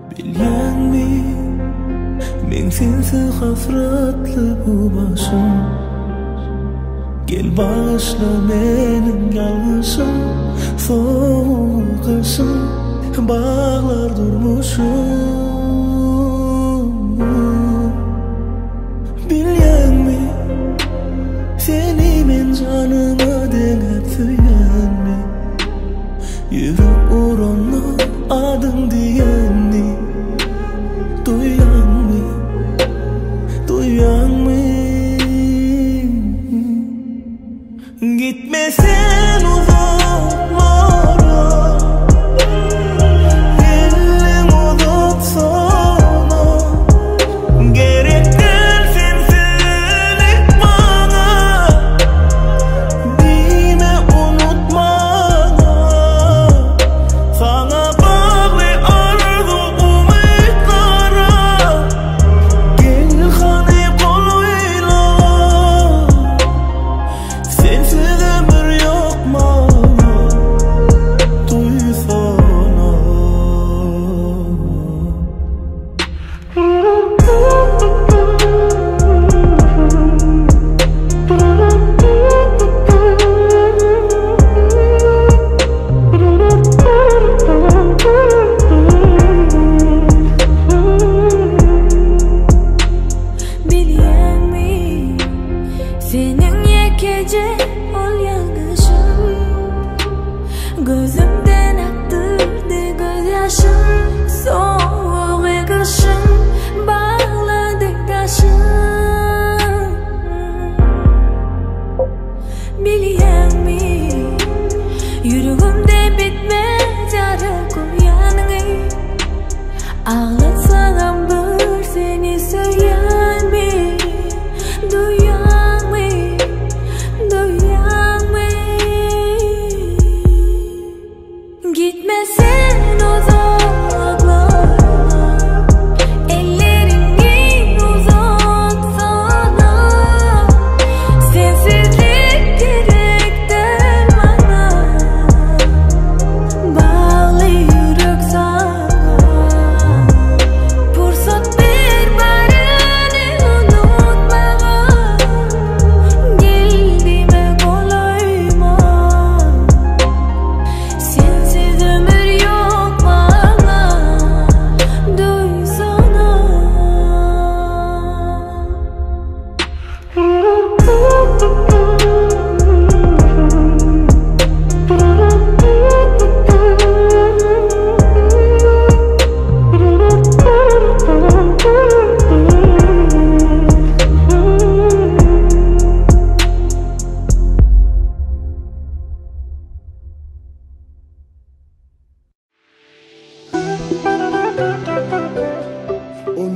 Bilýäňmi, meň sensiz hasratly bu başym. Gel bagyşla meniň ýalňyşym, Sowuk gyşym, baglar durmuşym. Bilýäňmi, seni men janyma deňäp söýenmi? Ýürek uranda adyň diýenni Duýaňmy, duýaňmy? Gitme sen uzaklara, Elliň uzatsana. Gerek däl sensizlik maňa, Diýme unutmaňa. Saňa bagly arzuw umytlara, Gel hany golaýla. Sensiz ömür ýok maňa, Duýsana. Bilýäňmi, seniň ýekeje ol ýalňyşyň Gözümden akdyrdy gözýaşym. Sowuk gyşyň baglady daşym. Bilýäňmi, ýüregimde bitmez ýara goýanyňy. Aglatsagam bir seni söýenmi? Duýaňmy, duýaňmy? Ol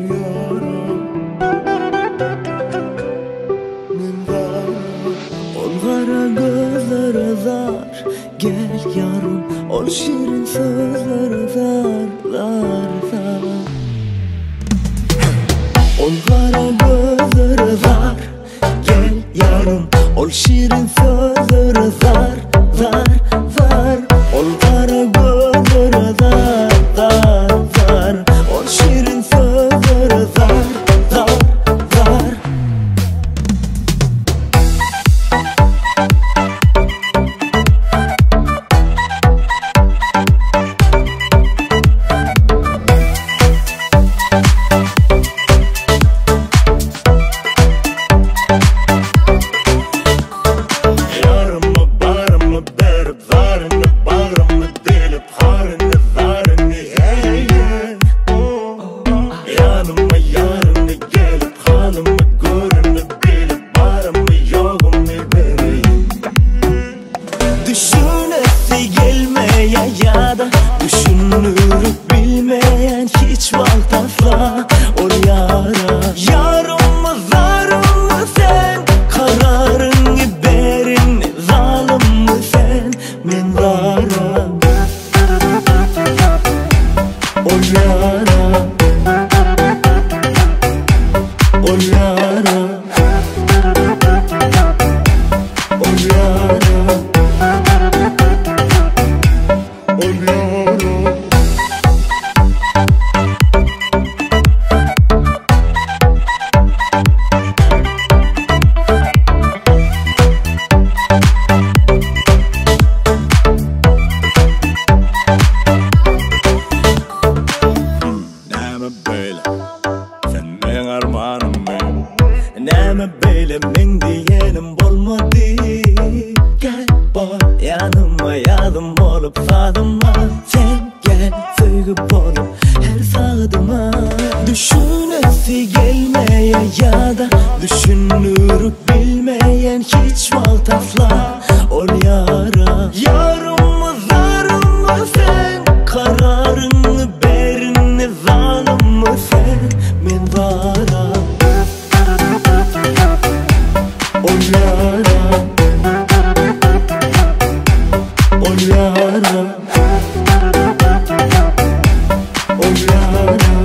ýara Men zara Ol gara gözlere zar Gel ýarym Ol şirin sözlere zar Zar zar Ol gara gözlere zar Gel ýarym Ol şirin sözlere zar Zar zar Ol gara gözlere zar Zar zar Ol şirin sözlere zar Zar zar Ýarymy barymy berip zaryny bagrymy delip haryny zaryny hey Ýanyma ýaryny gelip halymy görüni bilip barymy ýogumy bereýin Düşünesi gelmeýän ýa-da düşündirip bilmeýän hiç wagt asla ol ýara Ýarymmy zarymmy sen kararyňy berin zalymmy sen men zara Ol ýara Ol ýara Ol ýara Ol ýara Näme beýle Sen meň armanymmy Näme beýle meň diýenim bolmady Gel bar ýanyma ýazym bolup sazyma Sen gel söýgi bolup her sagadyma Düşünesi gelmeýä ýa-da düşündirip bilmeýän hiç wagt asla ol ýara Ýarymmy zarymmy sen kararyňy berin zalymmy sen men zara Ol ýara Ol ýara Ol ýara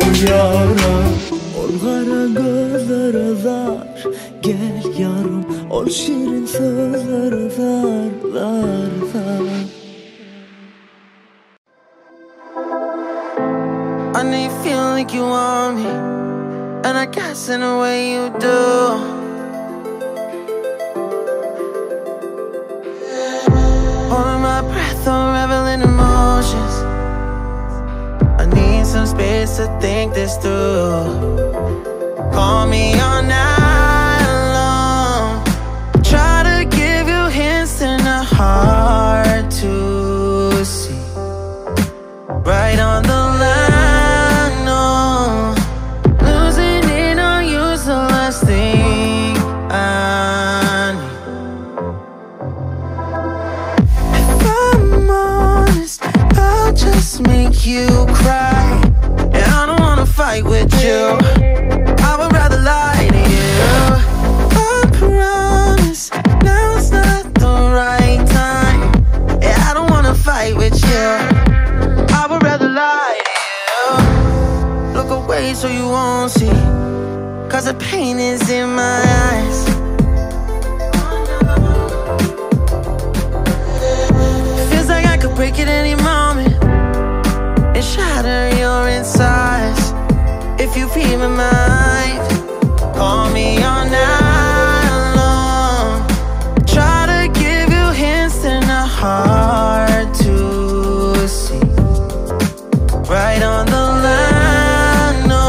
Ol ýara Ol gara gözlere zar Gel ýarym Ol şirin sözlere zar Zar zar I know you feel like you want me, and I guess in a way you do. Holding my breath, unraveling emotions. I need some space to think this through. Call me all night long. Try to give you hints and a hard to see. Right on the line, no. Losing it on you's the last thing I need. If I'm honest, I'll just make you cry. And I don't wanna fight with you. I would rather lie to you. I promise now's not the right time. Yeah, I don't wanna fight with you. I would rather lie to you. Look away so you won't see, 'cause the pain is in my eyes. Feels like I could break at any moment and shatter your insides. If you read my mind, call me all night long. Try to give you hints and a hard to see. Right on the line, no.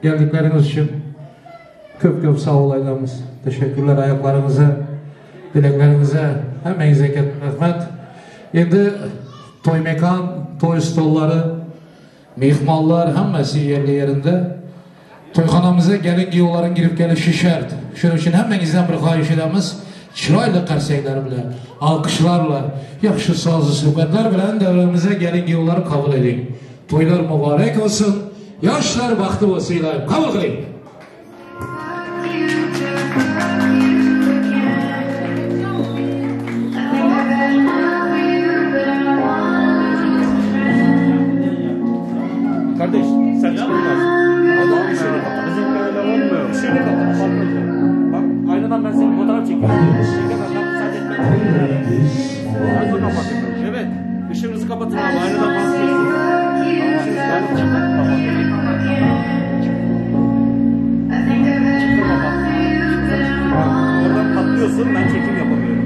Geldikleriňiz üçin köp-köp sag bol aýdamyz. Teşekkürler aýaklaryňyza, dilekleriňize hemmeňize rahmet. Endi toý mekan, toý stollary, myhmanlar hemmesi ýerli-ýerinde. Toýhanamyza gelin giýewleriň girip gelişi şert. Şonuň üçin hemmeňizden bir haýyş edemiz, çyraýly garsegler bilen, alkyşlarla, ýagşy sazly söhbetler bilen döwremize gelin giýewleri kabul ediň. Toýlar mübarek bolsun, ýaşlar bagtly bolsun ylaýym. Kabul kylyň! Kardeş sen çıkılmaz. Adam ışığını kapat. Bizimkilerle olmuyor. Işığını kapat. Bak aynadan ben senin fotoğraf çekiyorum. Çekemem ben sadece ben çekiyorum. Işığınızı kapatın. Evet. Işığınızı kapatın abi. Aynadan patlıyorsunuz. Işığınızı kapatın. Oradan patlıyorsun ben çekim yapamıyorum.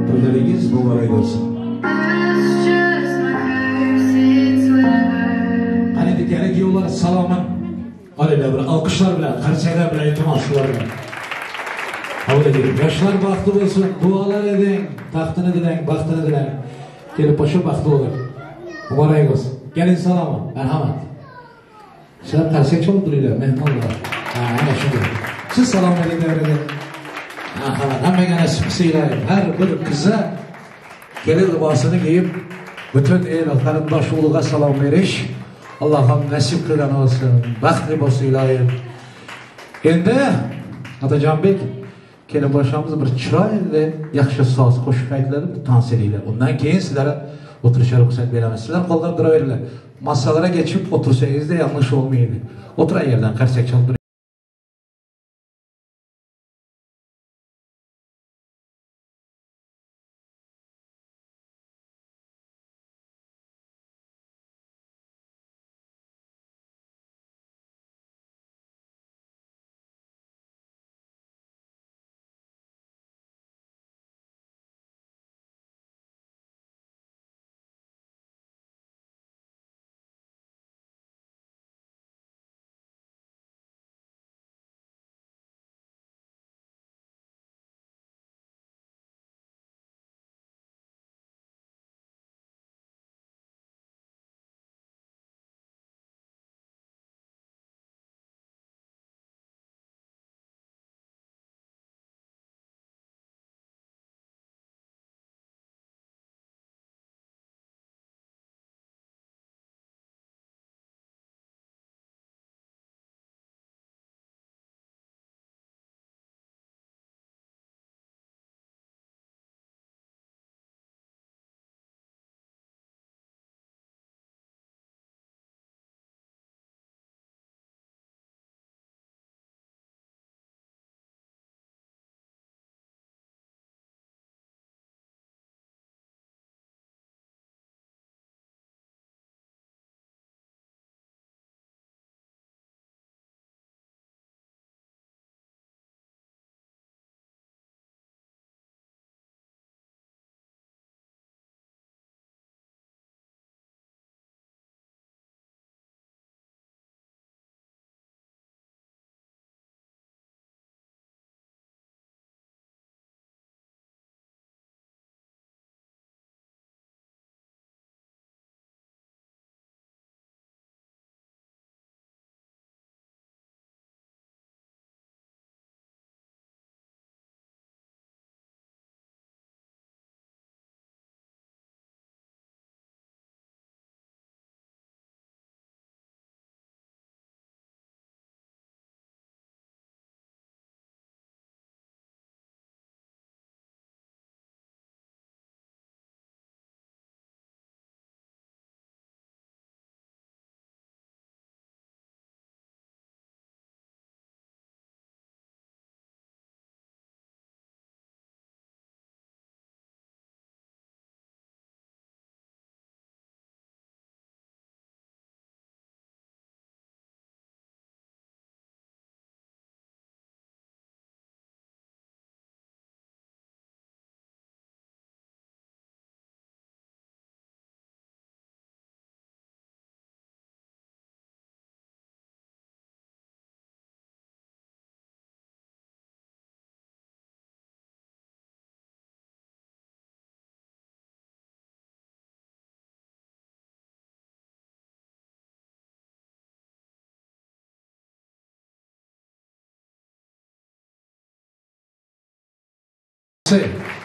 Toýlaryňyz mübarek bolsun. Qani endi kelin kuyovlar salomini olinglar bir olqishlar bilan, qarsaklar bilan, iltimos shular bilan. Qabul eding. Yoshlar baxtli bo'lsin, duolar eding, taxtini dilang, baxtini dilang. Kelib boshqa baxtli bo'ling. Muborak bo'lsin. Kelin salomi, marhamat. Sizlar qarsak chalib turinglar, mehmonlar. Ha, ana shunday. Siz salom bering davraga. Marhamat. Hammaga nasib qilsanglar, har bir qiza kelin libosini kiyib, butun el qarindosh urug'ga salom berish Allohim nasib qilgan olsin. Baxtli bo'lsin iloyim. Endi Otajonbek kelin boshamiz bir chiroyli yaxshi soz qo'shiq aytiladi, bir tans edinglar. Undan keyin sizlarga o'tirishga ruxsat beramiz. Sizlar qo'ldan turaveringlar. Masalara geçip otursangiz de yanlış olmaydi. Oturan yerden qarsak chalib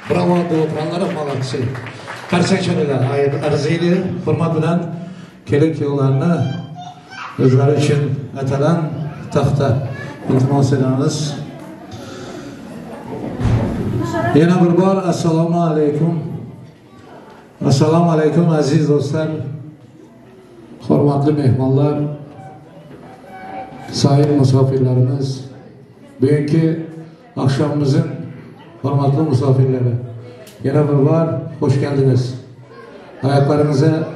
Bravo oturanlara молодцы. Qarsak çalinglar, arziydi. Hurmat bilan kelin kuyovlarni o'zlari uchun atalan taxta iltimos etamiz. Yana bir bor assalomu alaykum. Assalomu alaykum aziz do'stlar, hurmatli mehmonlar, sayın misafirlerimiz, bugungi akşamımızın hurmatli misafirleri. Yana bir bor xush keldiniz. Ayaklarınıza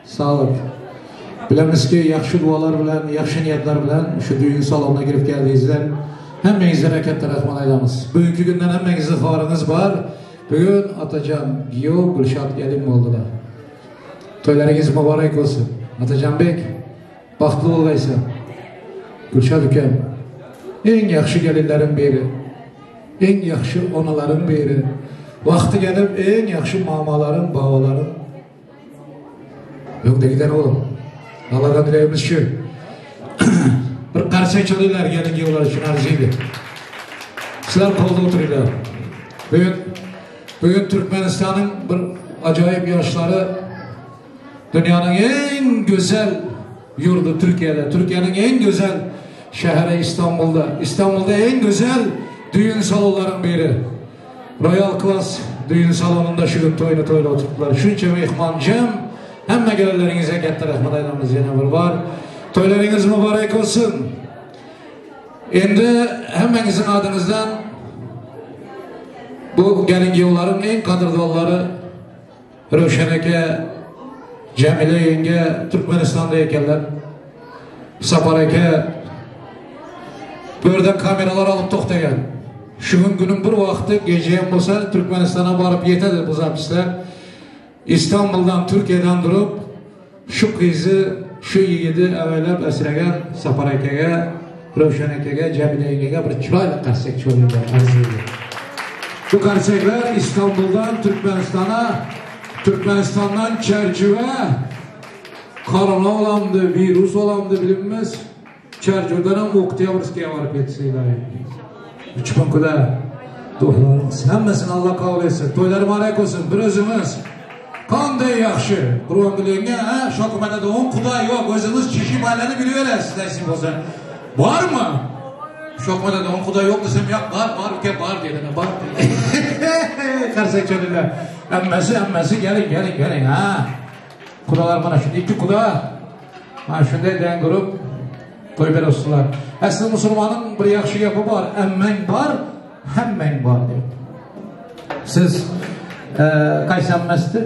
sağlık. Bilamizki, yaxshi duolar bilan, yaxshi niyatlar bilan shu düğün salonuna kirib keldingizlar. Hammangizga katta rahmat aytamiz. Bugungi kundan hammangizni xabaringiz bor. Bugun Otajon kuyov, Gulshod kelin bo'ldilar. To'ylaringiz muborak bo'lsin. Otajonbek, baxtli bo'lg'aysan. Gulshod ukam, eng yaxshi kelinlarim biri, eng yaxshi onalarim biri. Vaqti kelib eng yaxshi mamalarim, bobolarim. Yo'qdagidan oğlum. Allah'tan dileğimiz şu. Bir qarsak çalinglar kelin kuyovlar uchun arziydi. Sizlar qo'lda o'tiringlar. Bugun Turkmenistan'ın bir ajoyib yoshlari dünyanın en güzel yurdu Türkiye'de, Türkiye'nin en güzel şehri İstanbul'da, İstanbul'da en güzel düğün salonlarının biri. Royal Class düğün salonunda şu gün toyunu toyla oturttular. Shuncha mehmon jam, hamma gelinlaringizga katta rahmat aytamiz yana bir bor. To'ylaringiz muborak bo'lsin. Endi hammangizning adingizdan bu gelin kuyovlarim eng qadrdonlari Ravshan aka, Jamila yenge Turkmanistonda ekanlar. Sapar aka bu yerdan kameralar olib to'xtagan. Shu kunning bir vaqti kecha ham bo'lsa Turkmanistonga borib yetadi bu zapисlar. İstanbul'dan, Türkiye'den turib shu qizni, shu yigitni avaylab asragan Sapar akaga, Ravshan akaga, Jamila yengaga bir chiroyli qarsak chalinglar arziydi. Bu qarsaklar İstanbul'dan Turkmanistonga, Turkmenistan'dan Çerçeve, korona olamdi, virus olamdi bilinmez. Çerçeveden ham Oktyabrskiga borib yetsa iloyim. 3 kun quda to'ylarimiz hammasini Alloh qabul etsin. To'ylar muborak bo'lsin. Bir o'zimiz qanday yaxshi Qurbongul yenga, ha, Shoqmanada 10 quda yo'q, o'zingiz chishib aylanib yuraverasiz nasib bo'lsa. Bormi? Shoqmanada 10 quda yo'q desam, yo'q, bor, bor, uka, bor dedi. Bor. Qarsak chalinglar. Hammasi, hammasi keling, keling, keling, ha. Qudalar mana shunday ikki quda. Mana shunday dang urib to'y berasizlar. Asli musulmonning bir yaxshi gapi bor, ammang bor, hammang bor deb. Siz qaysi ammasidir?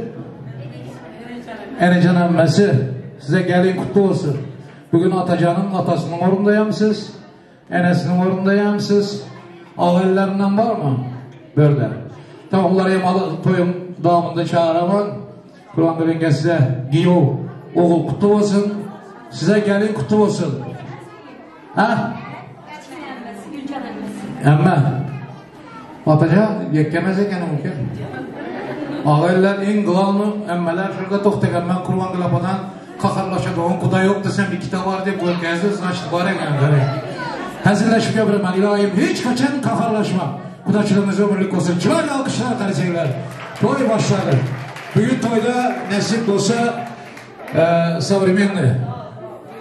Enajon ammasi, size gelin kutlu olsun. Bugün Atacan'ın atasının o'rnidayamsiz, enəsinin o'rnidayamsiz. Ağalarından var mı? Böyle. Tamam, onları hem toyun devamında çağıramam. Kur'an-ı Kerim'e size giyo oğul kutlu olsun. Size gelin kutlu olsun. Ha? Emme. Atacan yekkemez eken o ki. Ağalar en gılanlı emmeler şurada toxtagan. Ben Kurban Gılapadan kaharlaşadı. On kuda yok desem bir kitap var diye koyup значит var eken. Hazırlaşıp yapırım ben. İlahim hiç kaçan kaharlaşma. Kudaçılığımız ömürlük olsun. Çıvar alkışlar kardeşler. Toy başladı. Bugün toyda nasip olsa современный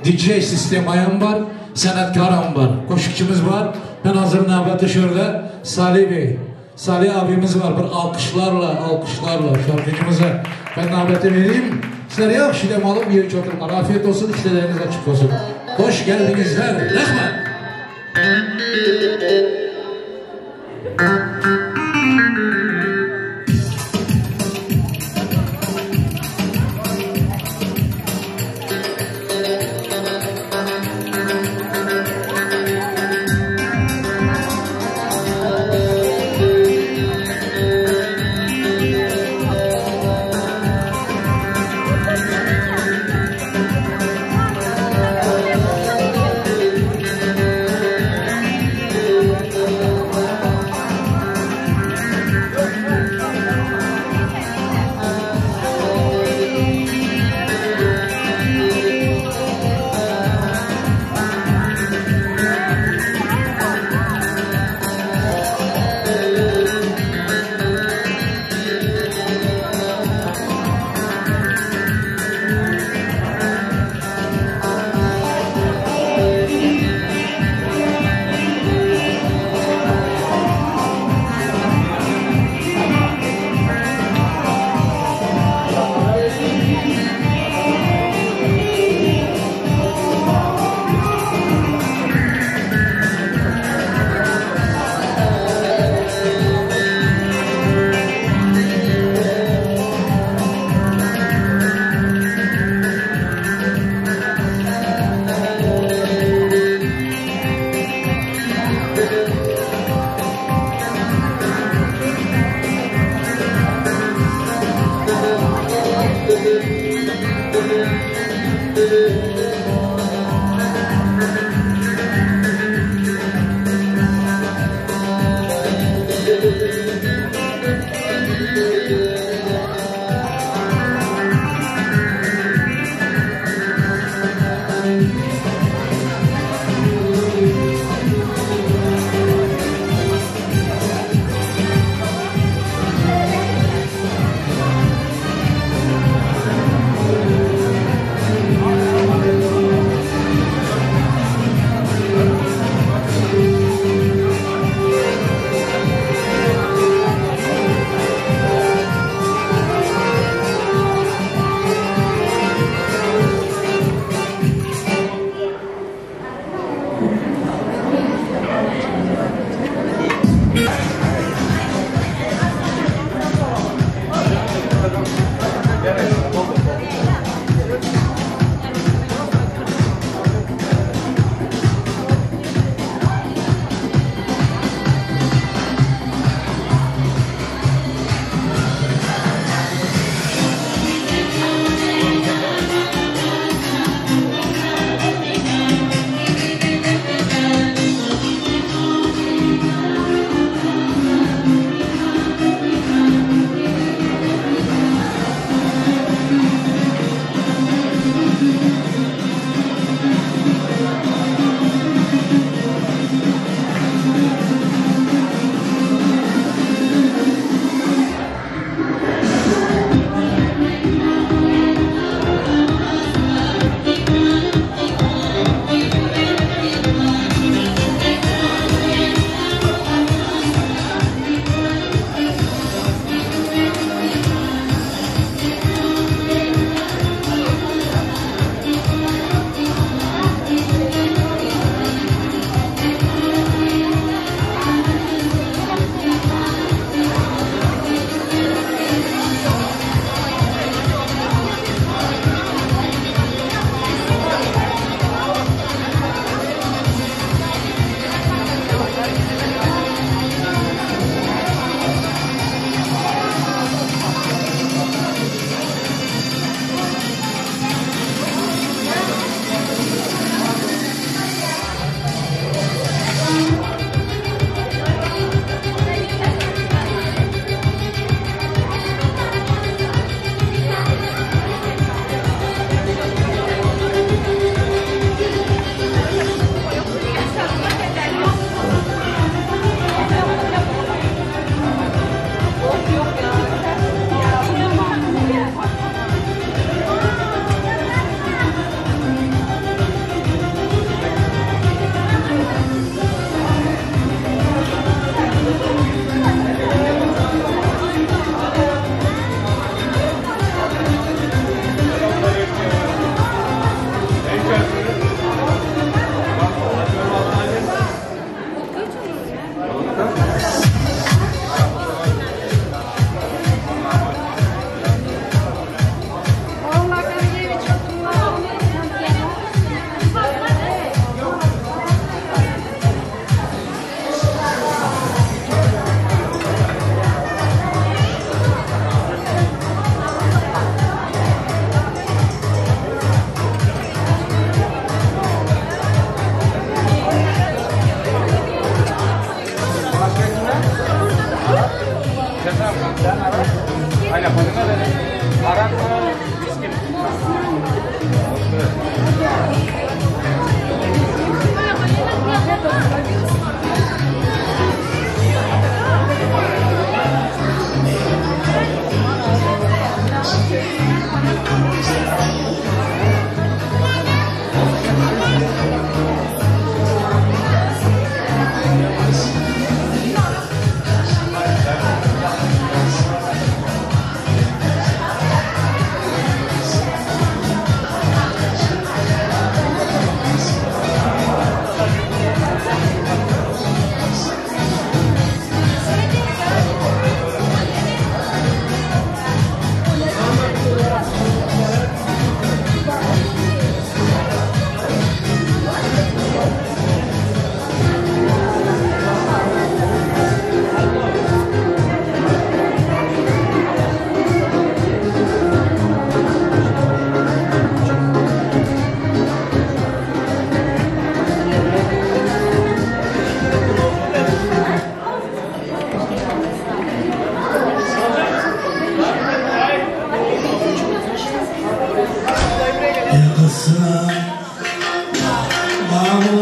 DJ sistemi var, sanatkarım var, koşukçumuz var. Ben hazır növbəti şurada Salih Bey, Salih abimiz var. Bir alkışlarla, alkışlarla şarkıcımıza ben növbəti vereyim. Sizler yaxşı dem alıp bir oturma. Afiyet olsun, işleriniz açık olsun. Hoş geldinizler. Rahmet.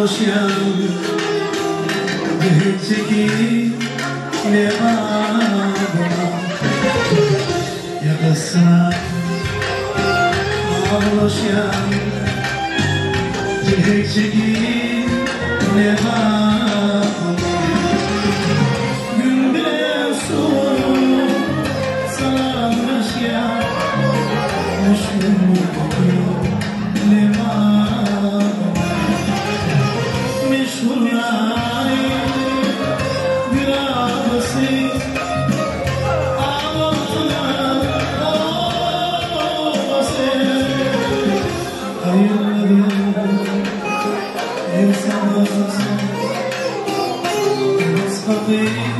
Ağlaşyan Gehçeki ne var Yakasına Ağlaşyan Gehçeki ne var Gün bile soğuk Salamlaşyan Ne var Meşhurlar bir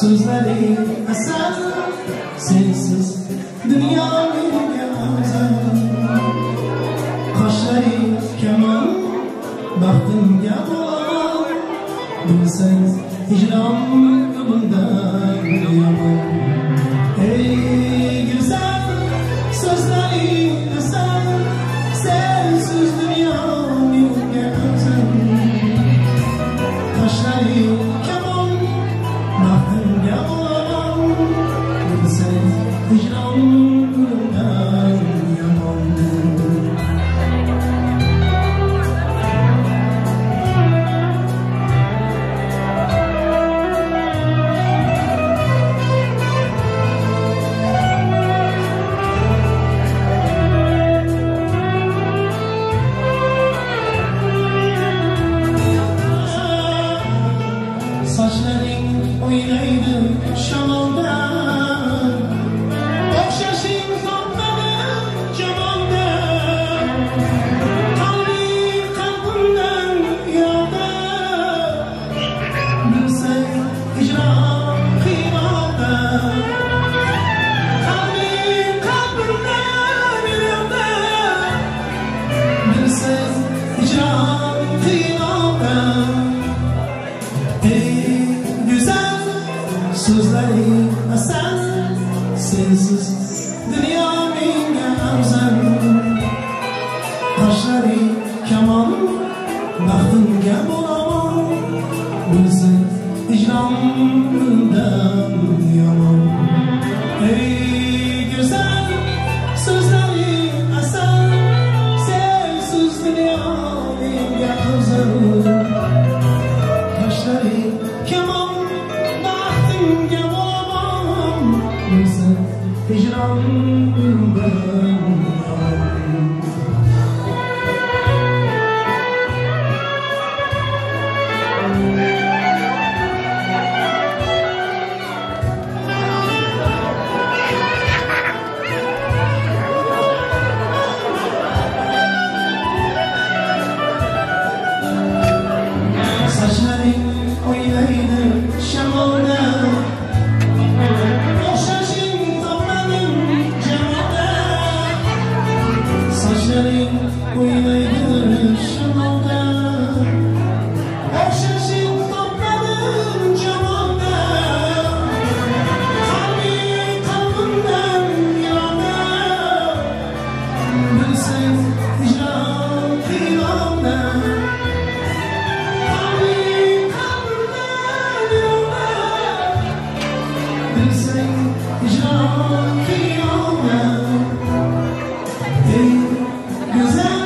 So'zlaring asal, sensiz dunyo menga afzal. Qoshlaring kamon, baxtimga bo'laman. Bilsang, hijron bundan yomon. Ey go'zal, so'zlaring asal, sensiz dunyo menga afzal. Qoshlaring kamon, baxtimga bo'laman. Bilsang, hijron bundan yomon. Sochlaring o'ynaydi shamolda, o'xshashing topmadim jamolda. Qalbing qalbimdan uyoqda, bilsang hijron qiynoqda. Qalbing qalbimdan uyoqda, bilsang hijron qiynoqda. Ey güzel, so'zlaring asal, sensiz dunyo menga afzal. Qoshlaring kamon, baxtimga bo'laman. Bilsang, hijron bundan yomon. Ey güzel, so'zlaring asal, sensiz dunyo menga afzal. Qoshlaring kamon, baxtimga bo'laman. Bilsang, hijron bundan yomon. Sochlaring o'ynaydi shamolda, o'xshashing topmadim jamolda. Sochlaring o'ynaydi shamolda, o'xshashing topmadim jamolda. Qalbing qalbimdan yiroqda, bilsang hijron qiynoqda. Qalbing qalbimdan yiroqda, bilsang hijron qiynoqda. Ey güzel,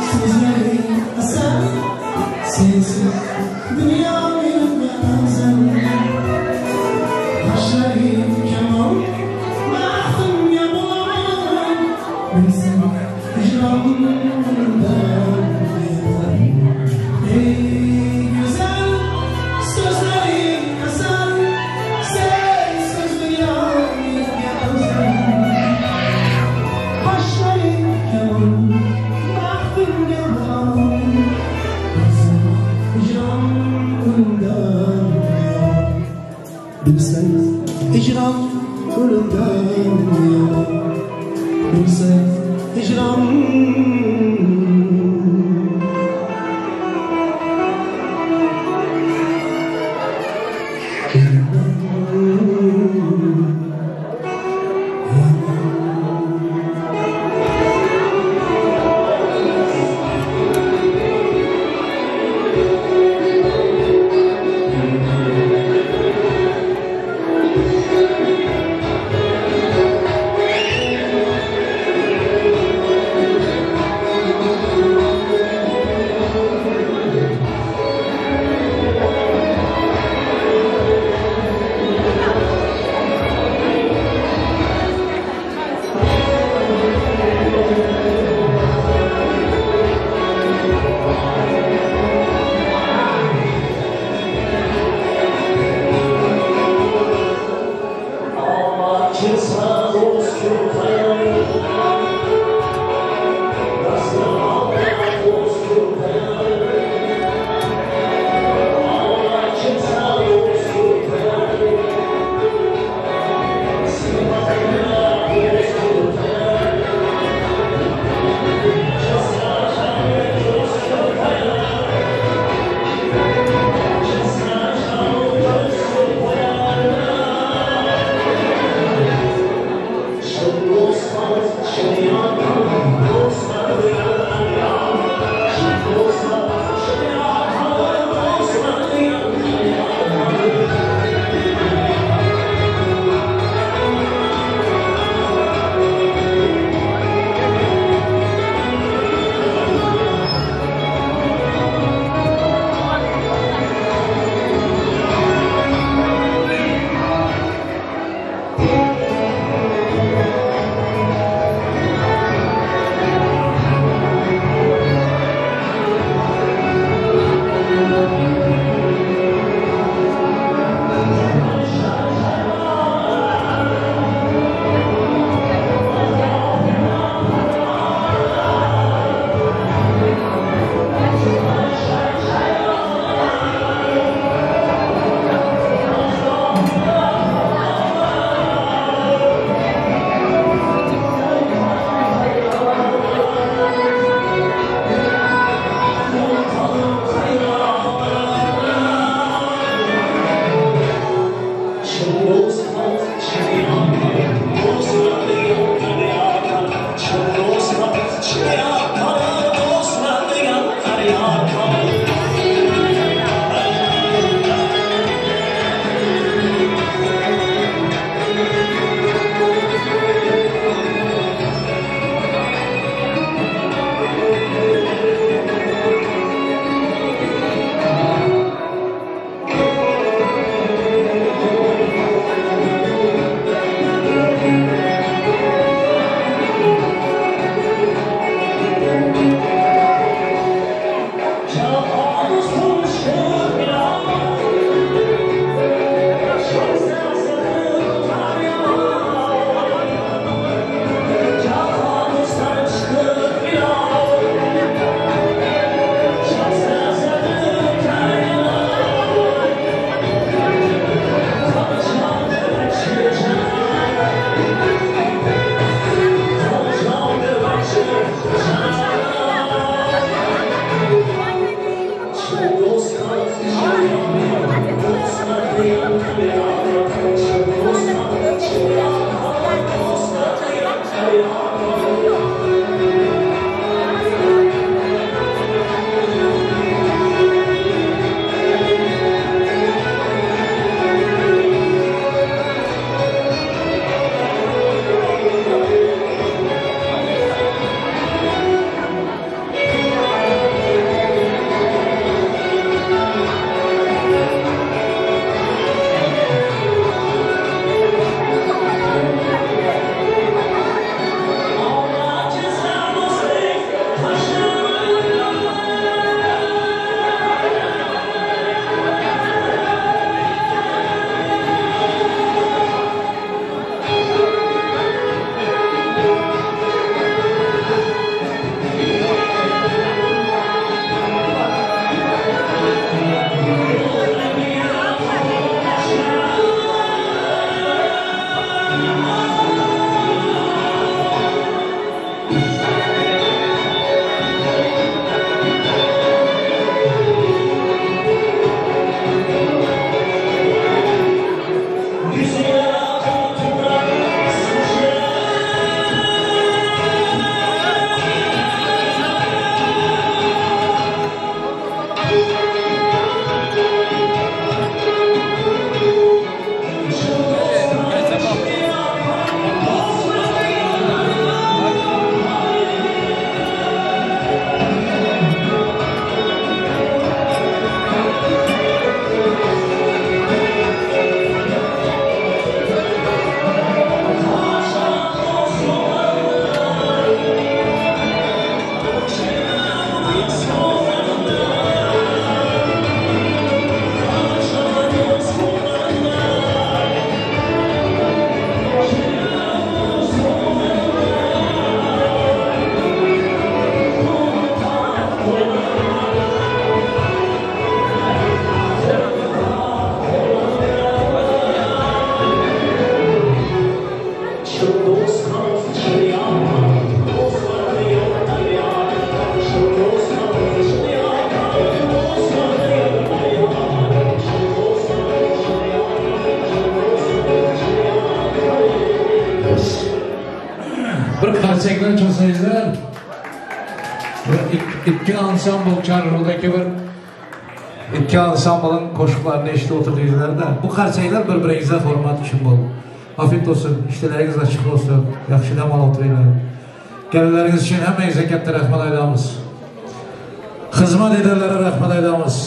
so'zlaring asal, sensiz dunyo menga afzal. Qoshlaring kamon, baxtimga bo'laman. Bilsang, hijron bundan yomon. Ey güzel, so'zlaring asal, sensiz dunyo menga afzal. Qoshlaring kamon, baxtimga bo'laman. Bilsang, hijron bundan yomon. Bilsang, hijron o'limdan yomon. Bilsang, hijron. Bir qarsaklar çalsaydılar. Bir ikki ansambl Çarşı'daki bir ikki ansamblın qoşuqlarını eşitip oturdular da. Bu qarsaklar bir-biringizə hörmət üçün oldu. Afiyet olsun, işləriniz açıq olsun, yaxşı dəm alıb oturaylar. Gəlinləriniz üçün həmənizə katta rəhmət aylamız. Xizmat edenlere rəhmət aylamız.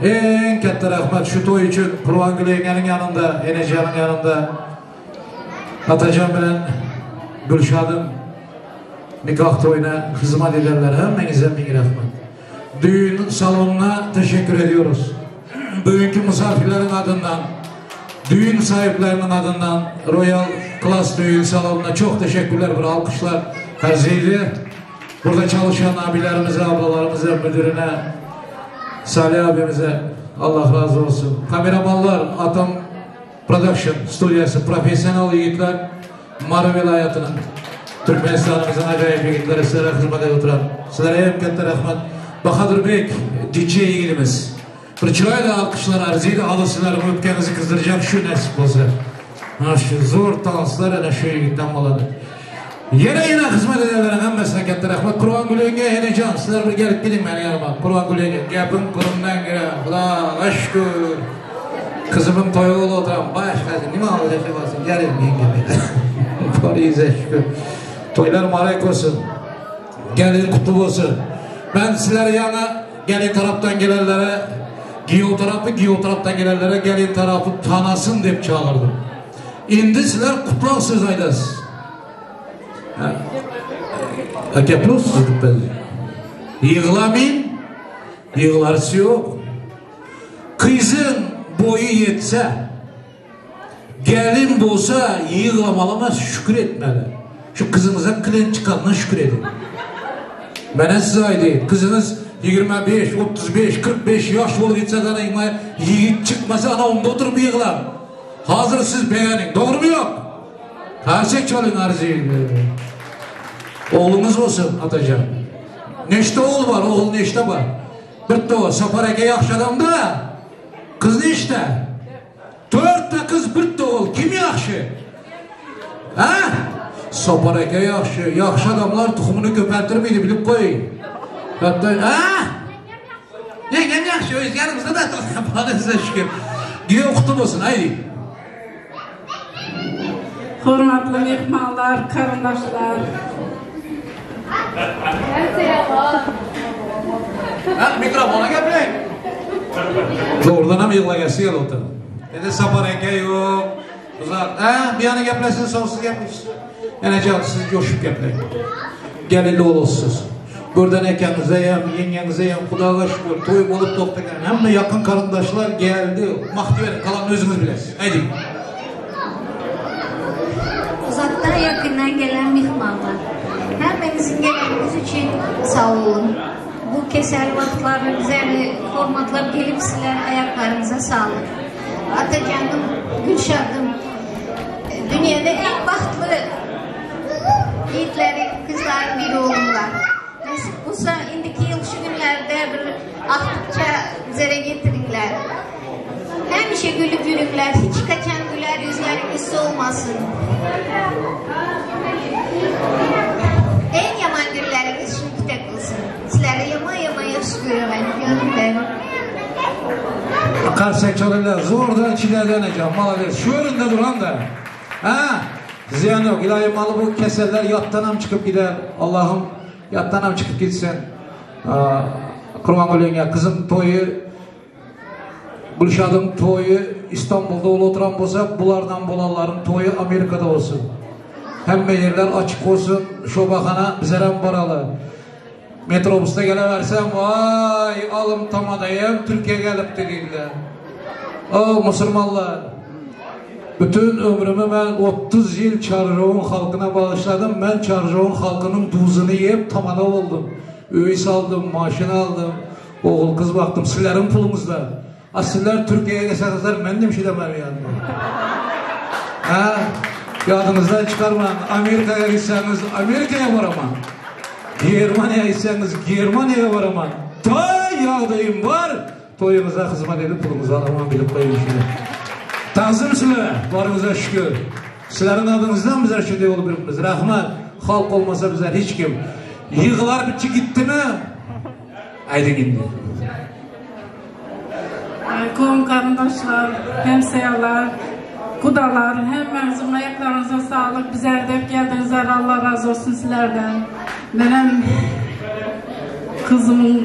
En katta rəhmət şu toy üçün Qurban Yengenin yanında, Enecan'ın yanında Atacan bilen Gülşad'ın nikah toyuna hizmet edenlere hemmenize bin rahmet. Düğün salonuna teşekkür ediyoruz. Bugünkü misafirlerin adından, düğün sahiplerinin adından Royal Class Düğün Salonu'na çok teşekkürler, bir alkışlar arzıydı. Burada çalışan abilerimize, ablalarımıza, müdürüne, Salih abimize Allah razı olsun. Kameramanlar, Atom Production stüdyosu, profesyonel yiğitler, Mara vilayetinin, Türkmenistan'ımızın acayip yiğitleri sizlere hizmet edip oturan. Sizlere hem katta rahmet. Bahadır Bek, DJ yiğitimiz. Bir çırayla alkışlar arzıydı, alın sizlerin öpkenizi kızdıracak şu nasip olsa. Ha şu zor danslar ana şu yiğitten boladı. Yine yine hizmet edenlerin hemmesine katta rahmet. Kurban Yenge, Enecan, sizler bir gelip gidin benim yanıma. Kurban Yenge, gapim kurumdan gire. Xudoga şükür. Kızımın toyu oldu oturan başkası nima olacak olsun gelin yenge beni. Toyunuza şükür. Toylar mübarek olsun. Gelin kutlu olsun. Ben sizlere yana gelin taraftan gelenlere, giyo tarafı giyo taraftan gelenlere gelin tarafı tanasın deyip çağırdım. Indi sizler kutlav söz aydasız. Aka plus Yığlamayın, yığlarısı yok. Kızın boyu yetse, gelin bolsa yığlamalamaz, şükür etmeli. Şu kızınıza klient çıkanına şükür edin. Bana size aydayım. Kızınız 25, 35, 45 yaş olup gitse de yiğit çıkmasa ana onda oturup yığlar. Hazır siz beğenin. Doğru mu yok? Karşık çalın arzıyı. Oğlunuz olsun Atacan. Neşte oğul var, oğul neşte var. Bir o, Sapar aka yaxşı adam da. Kız neşte? ogul, kim ýagşy? Hä? Sapar eke ýagşy. Ýagşy adamlar tohumyny köpeltirmeýdi, bilip goý. Hatda, hä? Ýeňňem ýagşy, öz ýanymyzda da baryňyza şükür. Giýew gutly bolsun, aýdy. Hormatly myhmanlar, garyndaşlar. Ha, mikrofona gepleň. Dogrudan hem ýyglagasy gelip otyr. Indi Sapar eke ýok. Uzak. Ha, bir ýana geplesin, soň siz gepleşsiz. Enejan, siz joşup gepleň. Gelinli bolassyz. Birden ekeňize hem, ýeňňeňize hem Hudaga şükür, toý bolup togtagan. Hemme ýakyn garyndaşlar geldi. Mahti beriň, galanyny özüňiz bilesiz. Aýdyň. Uzakdan yakından gelen mihmanlar. Hemmenizin geleniňiz üçin sag bolun. Bu kesel wagtlarda bizleri hormatlap gelipsiler ayaklarınıza sağlık. Atacanım, Gülşadım, dünyada en bahtly ýigitleri, kızların biri oldular. Nesip bolsa indiki ýyl şu günlerde bir agtykça bizlere getiriňler. Hemişe gülüp ýörüňler, hiç kaçan güler ýüzleriňiz solmasyn. En ýaman günleriňiz şu kütek bolsun. Sizleri ýaman-ýaman ýagşy görýän, ýanım benim. Karsak çalarlar zordan çilerden ecan malades şu önünde duran da ha ziyan yok ilahi malı bu keseller yattanam çıkıp gider Allah'ım yattanam çıkıp gitsin Kurban ya kızım toyu Gülşad'ın toyu İstanbul'da olup oturan bolsa bulardan bolanların toyu Amerika'da olsun. Hemme yerler açık olsun. Şobahana bizerem baralı. Metrobusda geleversem vay alım tamadayım Türkiye gelip dediler. O Müslümanlar. Bütün ömrümü ben 30 yıl Çarjov'un halkına bağışladım. Ben Çarjov'un halkının duzunu yiyip tamada oldum. Öy saldım, maşını aldım. Oğul kız baktım, sizlerin pulunuzda. A sizler Türkiye'ye geçenizler ben de bir şey demem yani. Ha? Yadınızdan çıkarmayın. Amerika'ya gitseniz Amerika'ya varamam. Germaniya gitseniz Germaniya varamam. Ta yağdayım var. Toyumuza hizmet edip pulumuzu alamam bilip koyayım şimdi. Tazim sizlere, varınıza şükür. Sizlerin adınızdan bizler şöyle yolu bilipmiz. Rahmet, halk olmasa bizler hiç kim. Yığılar bitçi gitti mi? Aydın indi. Kowum garyndaşlar, hemsaýalar, gudalar hemmäňiziň aýaklaryňyza saglyk bize edep geldiňizler Allah razy bolsun sizlerden. Menem gyzymyň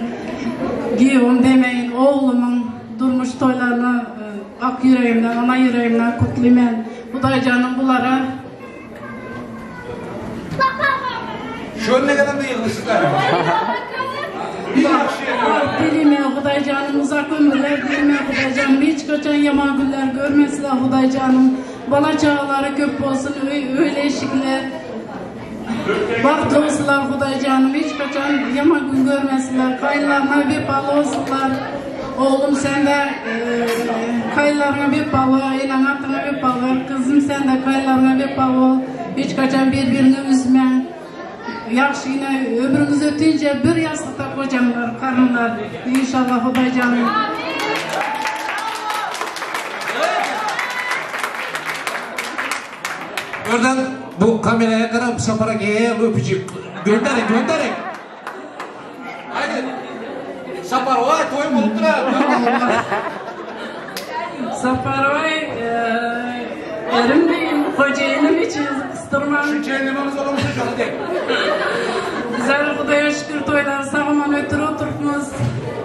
giýewim demeýin oglumyň durmuş toýlaryny ak ýüregimden ana ýüregimden gutlymen. Hudaýjanym bulara Şu önüne gelen de yığılıştılar. Dilime Hudaýjanym uzak ömürler dilime Hudaýjanym hiç kaçan yaman günler görmesinler Hudaýjanym. Bala çağaları köp bolsun öyle eşikler. Bagtly bolsunlar Hudaýjanym hiç kaçan yaman gün görmesinler. Kayınlarına vepaly olsunlar. Oglum sen de kayınlarına vepaly, eneň ataňa vepaly. Kızım sen de kayınlarına vepaly ol. Hiç kaçan birbirini üzme. Ýagşy ýene ömrüňiz ötünje bir ýassykda gojaňlar, garynlar. Inşallah Hudaýjanym. Oradan bu kameraya kadar Sapar Ake'ye öpücük gönderin gönderin. Haydi. Sapar vay toyum olup durar. Saparoý erim deýin, hojaýynym içiňizi gysdyrmaň. Şu cehenneme zorlamışsın şu hadi. Bizler Hudaýa şükür toýlary sag-aman ötürip oturypmyz.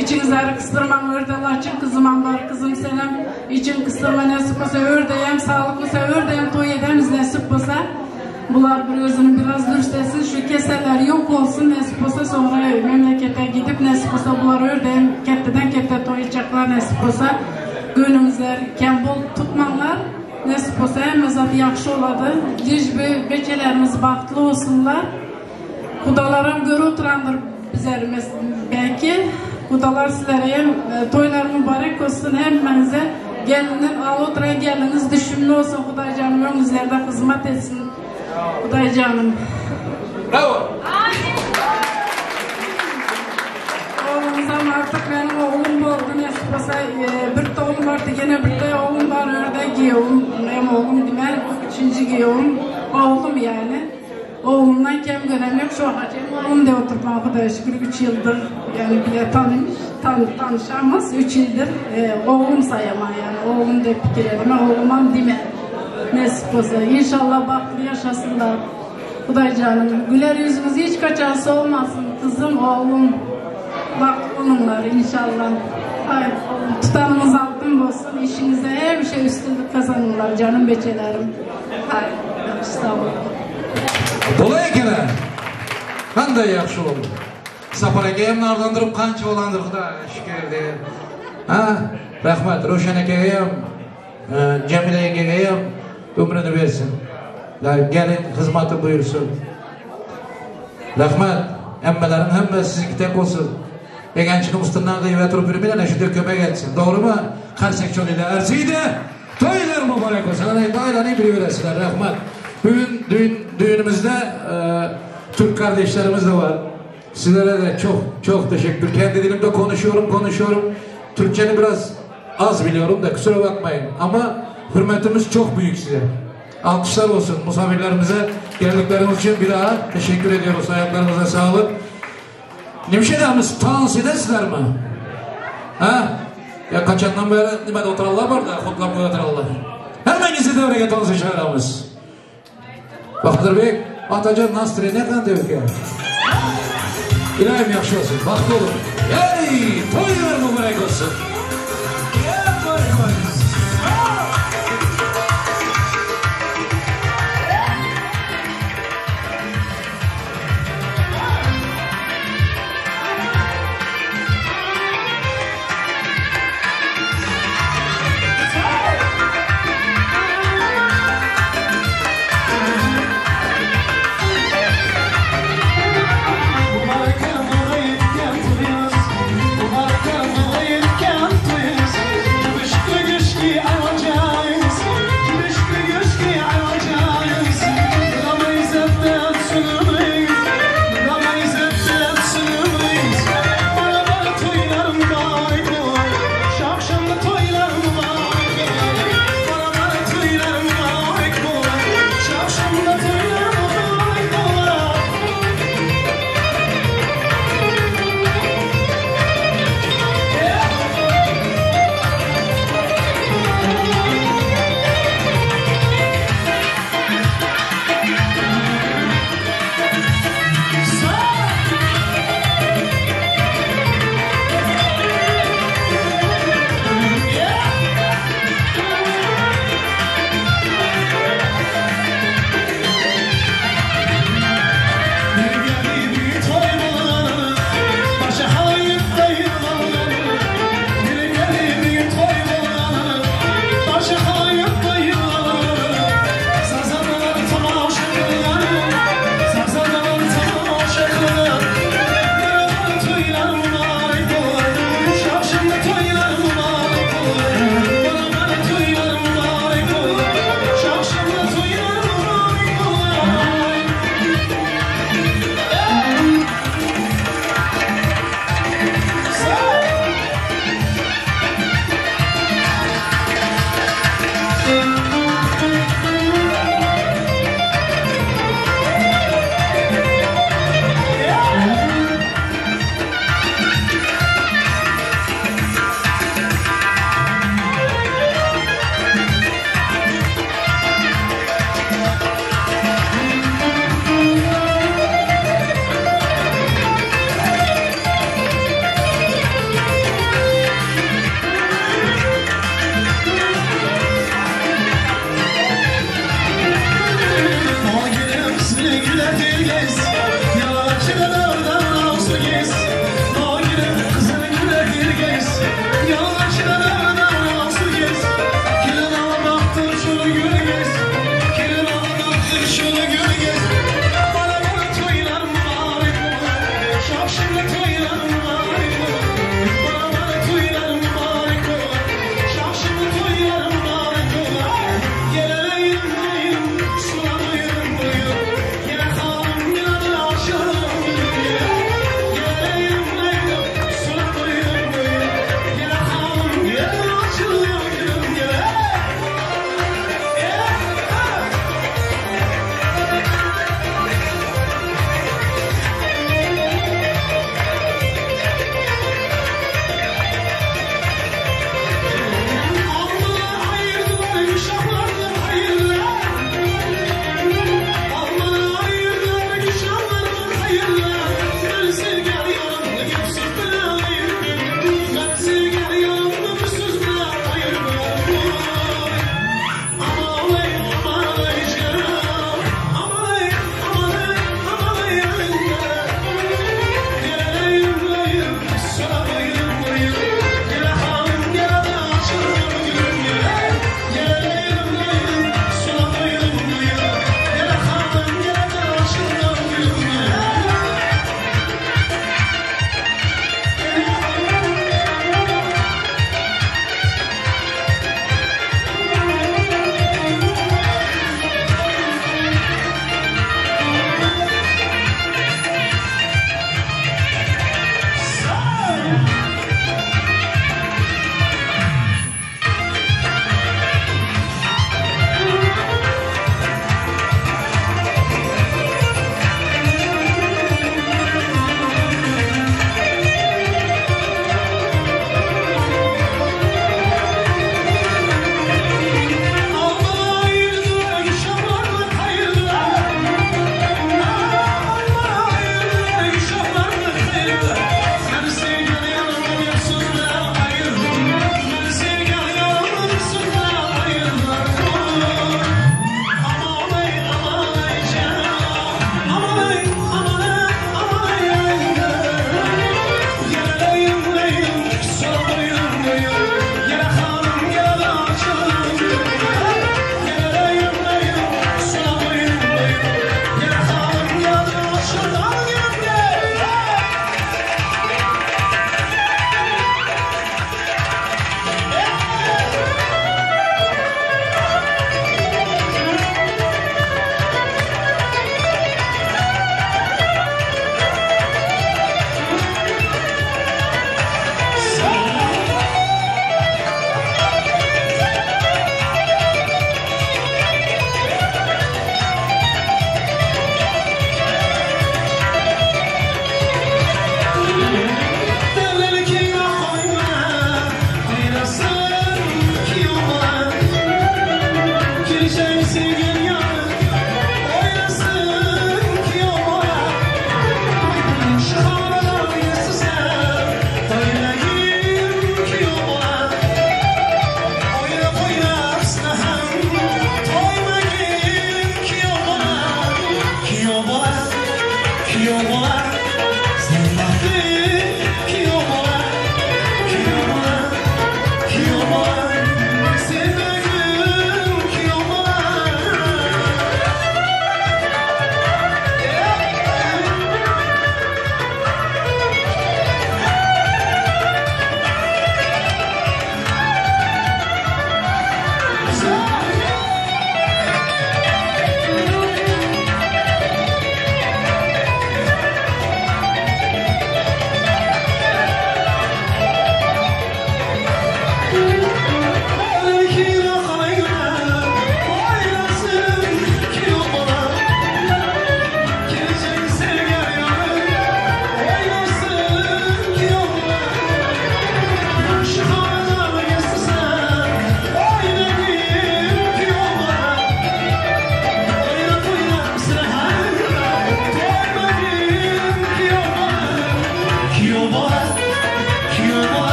Içiňizleri gysdyrmaň, örde laçyn kyzymam bar, kyzym senem içiňi gysdyrma nesip bolsa ördeýem, saglyk bolsa ördeýem toý edemiz nesip bolsa. Bular bir özüni biraz dürsesin, şu keseller ýok bolsun nesip bolsa soňra memlekete gidip nesip bolsa bular ördeýem ketdeden ketde toý etjekler nesip bolsa. Göwnüňizler kem bol tutmaňlar. Nesip bolsa hemme zat ýagşy bolady. Lij bi beçelerimiz bagtly bolsunlar. Gudalaram görüp oturandyr bizlerimiz belki. Gudalar sizlere hem toýlar mübarek bolsun hemmäňize. Geliniň alyp oturan geliniňiz düşümli bolsun Hudaýjanym öňüňizlerde hyzmat etsin Hudaýjanym. Bravo. Oglumyzam artyk meniň oglum boldy nesip bolsa birde oglum bardy ýene birde oglum bar örde giýewim hem oglum. Güyewim, oğlum yani. Oğlumdan kem gören yok. Şu hacım oğlum diye oturtma Xudaya şükür 3 yıldır yani bile tanımış, tan, tanışamaz. 3 yıldır e, oğlum sayama yani. Oğlum de fikir edeme, oğlumam deme. Nesip olsa. İnşallah bahtlı yaşasınlar. Xuday canım, güler yüzümüz hiç kaçarsa olmasın. Kızım, oğlum, bak onunlar inşallah. Hay, tutanımız altın olsun. İşinize her şey üstünlük kazanırlar canım beçelerim. Hay, sağ olun. Bo'lay ekan Qanday yaxshi bo'ldi. Safar aka ham naridan turib qancha bo'landir Xudoga shukur deb. Ha, rahmat Ro'shan akaga ham, e, Jamila yangaga ham umrini bersin. Gelin xizmati buyursin. Rahmat. Hammalaring hammasi siznikidek bo'lsin. Deganchini ustidan g'iybat turib yurmanglar, ana shunday ko'mak etsin. To'g'rimi? Qarsak cholinglar arziydi. To'ylar muborak bo'lsin. Ana endi aylanib yuraverasizlar. Rahmat. Bugün düğün, düğünümüzde e, Türk kardeşlerimiz de var. Sizlere de çok çok teşekkür. Kendi dilimde konuşuyorum, konuşuyorum. Türkçeni biraz az biliyorum da kusura bakmayın. Ama hürmetimiz çok büyük size. Alkışlar olsun misafirlerimize. Geldikleriniz için bir daha teşekkür ediyoruz. Ayaklarınıza sağlık. Nimşedamiz dans edesizler mi? Ha? Ya kaçandan beri nimada o'tirarlar bor da, xo'plab o'tirarlar. Hammangizni davraga tansa chiqaramiz. Bahodirbek, otajon настроение qanday ekan? Ilohim yaxshi bo'lsin, baxtli bo'ling. Ey, to'ylar muborak bo'lsin. Mubarak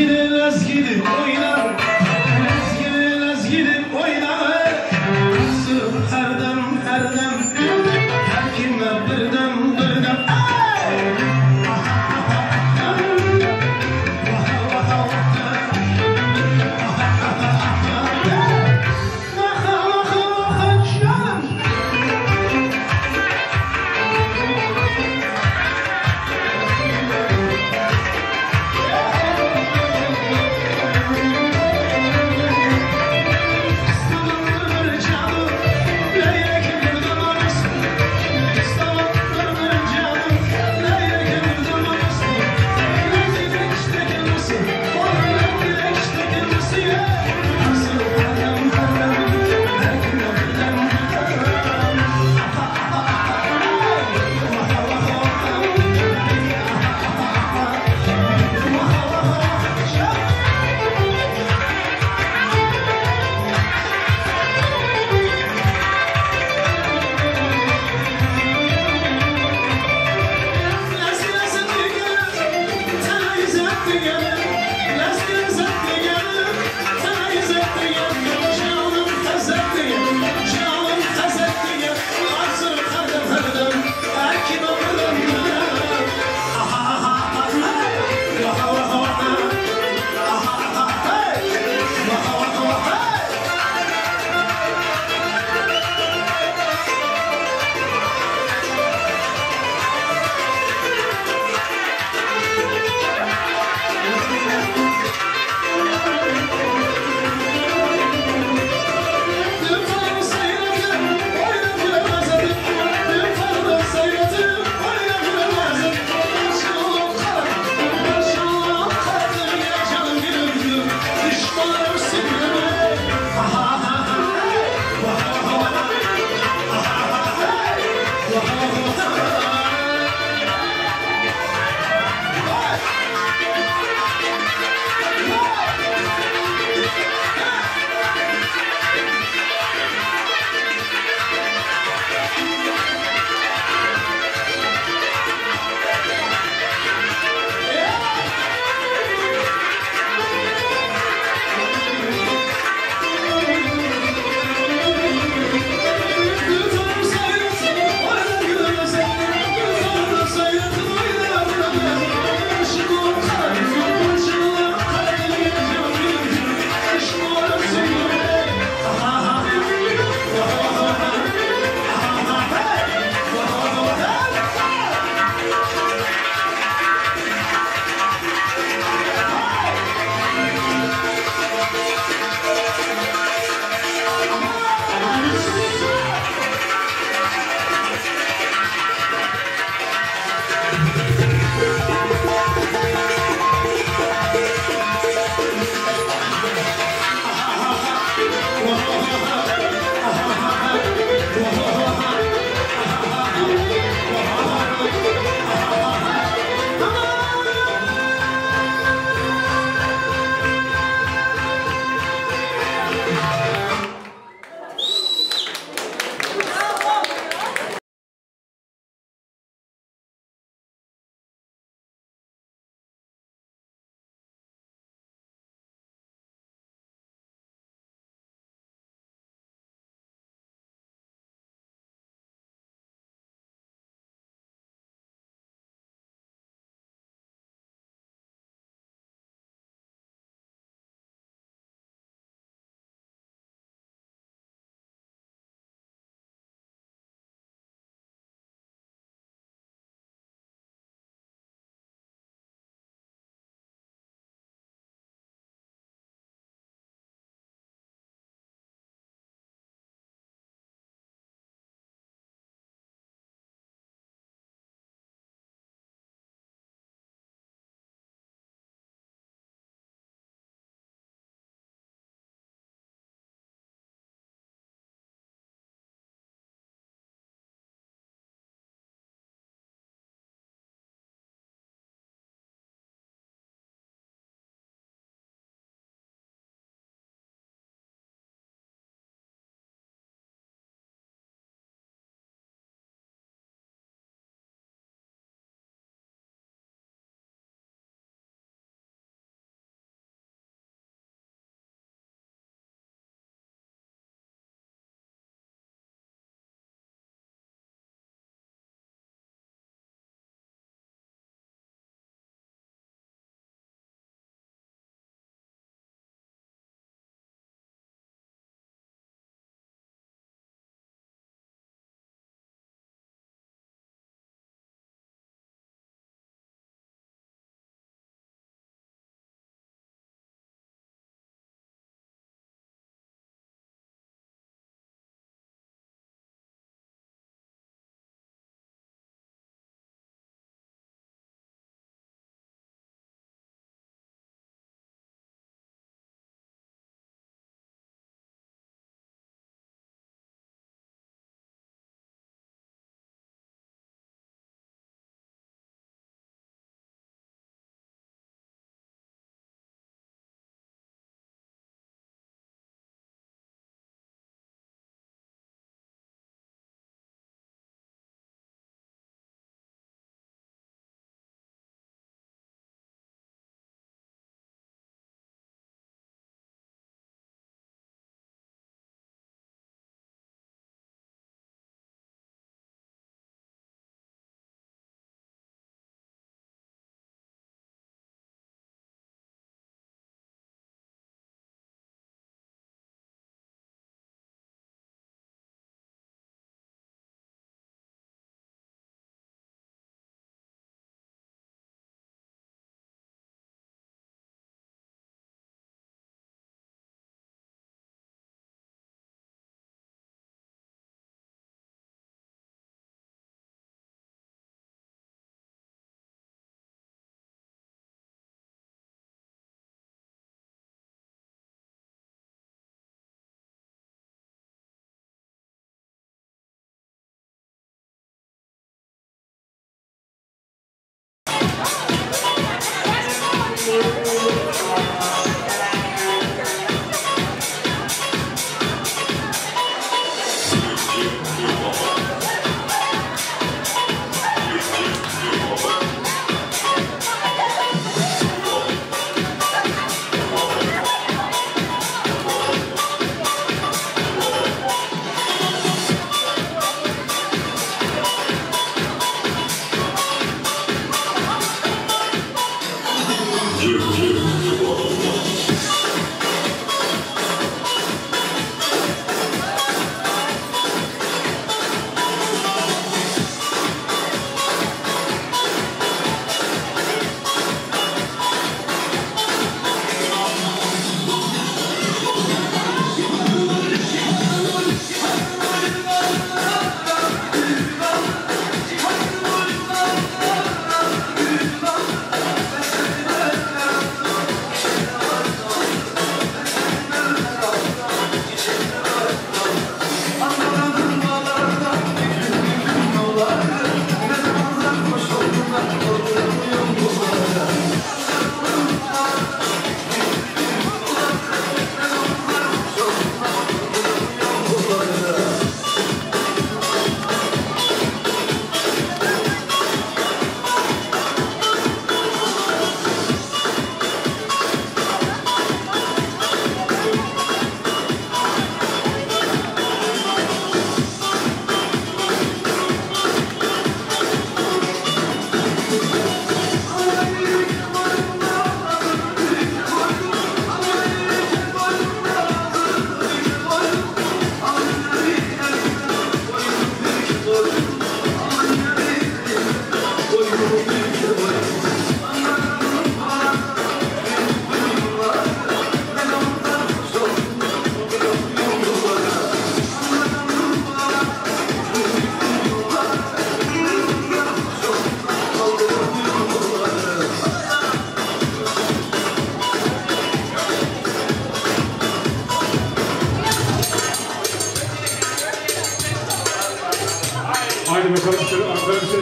Lezgini lezgini oyna Lezgini lezgini oyna Sırf her dem her dem Her kime bir dem bir dem Ey! Canım.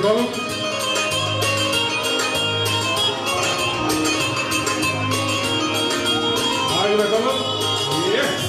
bakalım. Haydi bakalım. Yeah.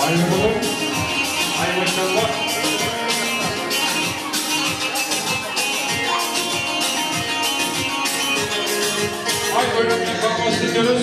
Haydi bakalım. Hay maşallah. Haydi oynatmaya kalkmasını dinliyoruz.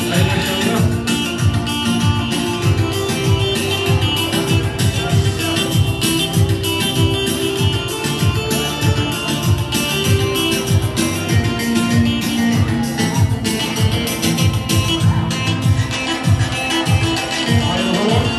Hay maşallah. Haydi bakalım.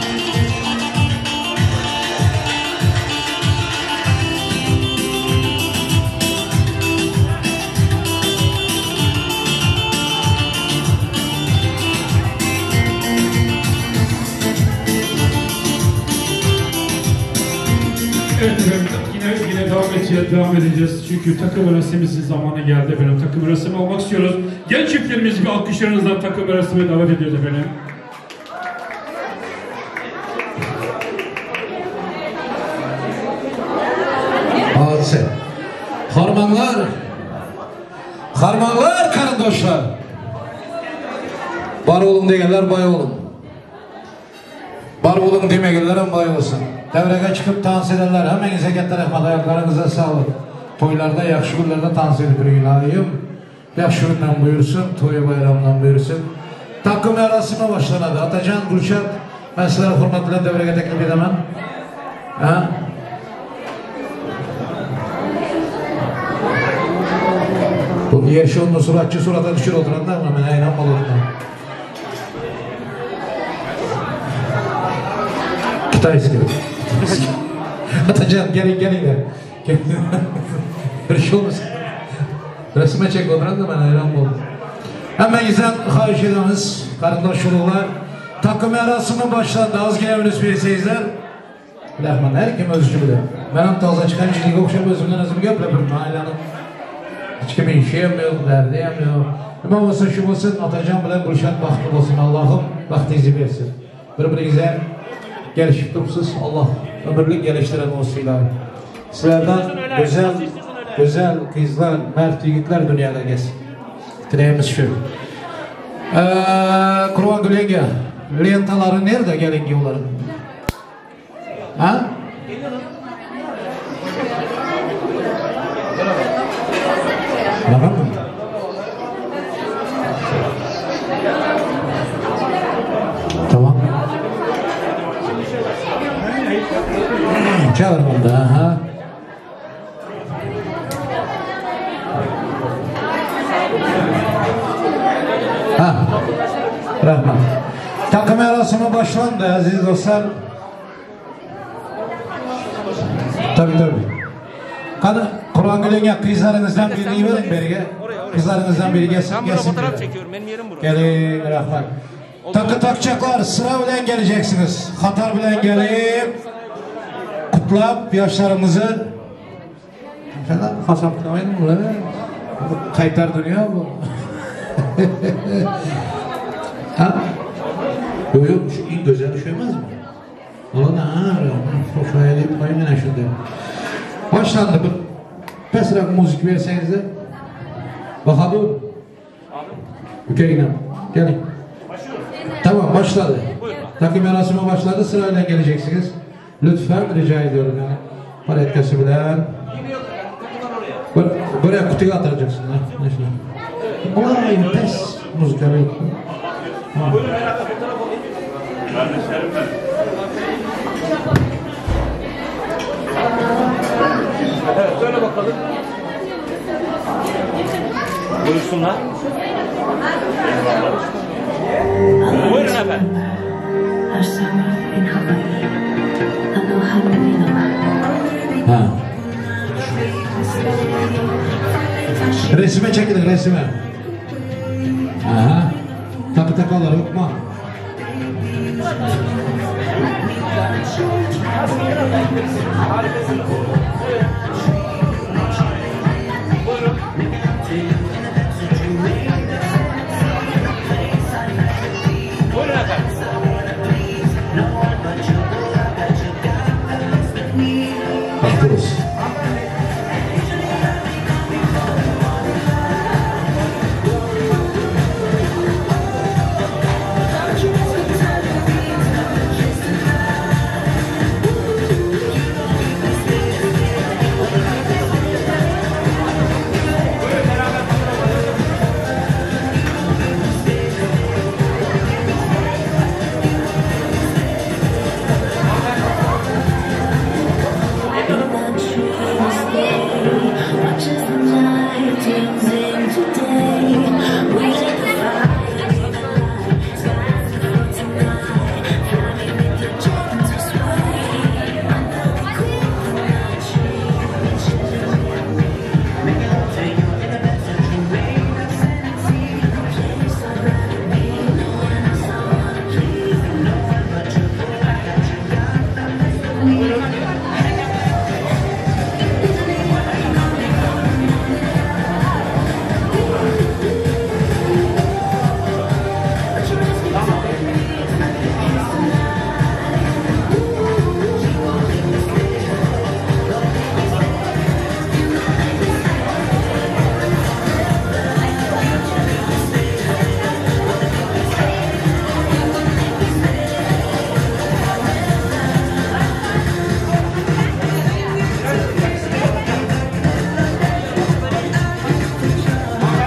Evet efendim yine yine devam edeceğiz, devam edeceğiz. Çünkü takım merasimimizin zamanı geldi efendim. Takım merasimi olmak istiyoruz. Genç çiftlerimizi bir alkışlarınızla takım merasime davet ediyoruz efendim. Hadise. Harmanlar. Harmanlar karındoşlar. Bar olun degenler bay olun. Bar olun demegenler bay olsun. Devrege çıkıp dans edenler hemenize katta rahmat ayaklarınıza sağlık. Toylarda, yaxşı günlerde dans edip ilahi. Yaxşı günden buyursun, toyu bayramdan buyursun. Takım merasimi başlanadı. Atacan, Gülşat, ben sizlere hürmet bilen devrege teklif edemem. Ha? Bu yerşonlu suratçı surata düşür oturanlar mı? Ben ayran balonuna. Kitayski. Atacan gelin gelin gel. Bir şey olmaz. Resme çek oturan da ben hayran oldum. Hemen güzel xahiş edemiz. Kardeş olurlar. Takım merasimi başlandı. Az gelemiz bir seyizler. Rahman her kim özü bilir. Benim taza çıkan çilik okşap özümden özüm geple bir ailenin. Hiç kimin işi yok, derdi yok. Nima olsa şu olsun, Atacan bilen Gülşen bahtlı olsun. Allah'ım bahtınızı versin. Bir-birinize gelişip durupsuz. Allah ömürlük geliştiren olsun ilahi. Sizlerden güzel, güzel kızlar, mert yigitler dünyada gelsin. Dileğimiz şu. Kurban Gül yenge, lentaları nerede gelin yolların? Ha? Var mı? Tamam. Ha. Rahmat. Takı merasimi başlandı aziz dostlar. Tabii tabii. Qani Kur'an kızlarınızdan birini verin beriga. Kızlarınızdan biri gelsin. Ben buraya gelsin fotoğraf beri. çekiyorum. Benim yerim burası. Gelin rahmat. Takı takacaklar sıra bilen geleceksiniz. Hatar bilen gelip kutlap yaşlarımızı Efendim Hasan kutlamayın mı? Bu Kaytar dönüyor bu. ha? Yok yok şu en güzel düşemez mi? Ulan ha, şöyle deyip koyayım yine şimdi. Başlandı bu. Pesrak müzik verseniz de. Bakalım. Ülke Gelin. Tamam başladı. Takım merasimi başladı. Sırayla geleceksiniz. Lütfen rica ediyorum yani. Para etkisi bilen. Buraya kutuya atacaksın. Ha. Neyse. Olay pes müzikleri. Evet söyle bakalım. Buyursunlar. Buyurun efendim. Our summer in Hawaii. Aloha Manila. Ha. Resime çekilin resime. Aha. Takı takalar yok mu? Buyurun efendim. Bahtı olsun. Watch as the night turns into day. We take the fire, the light, skies before tonight. Flying with your gentle sway. Under the coconut tree. Place I'd rather be. No one else I wanna please.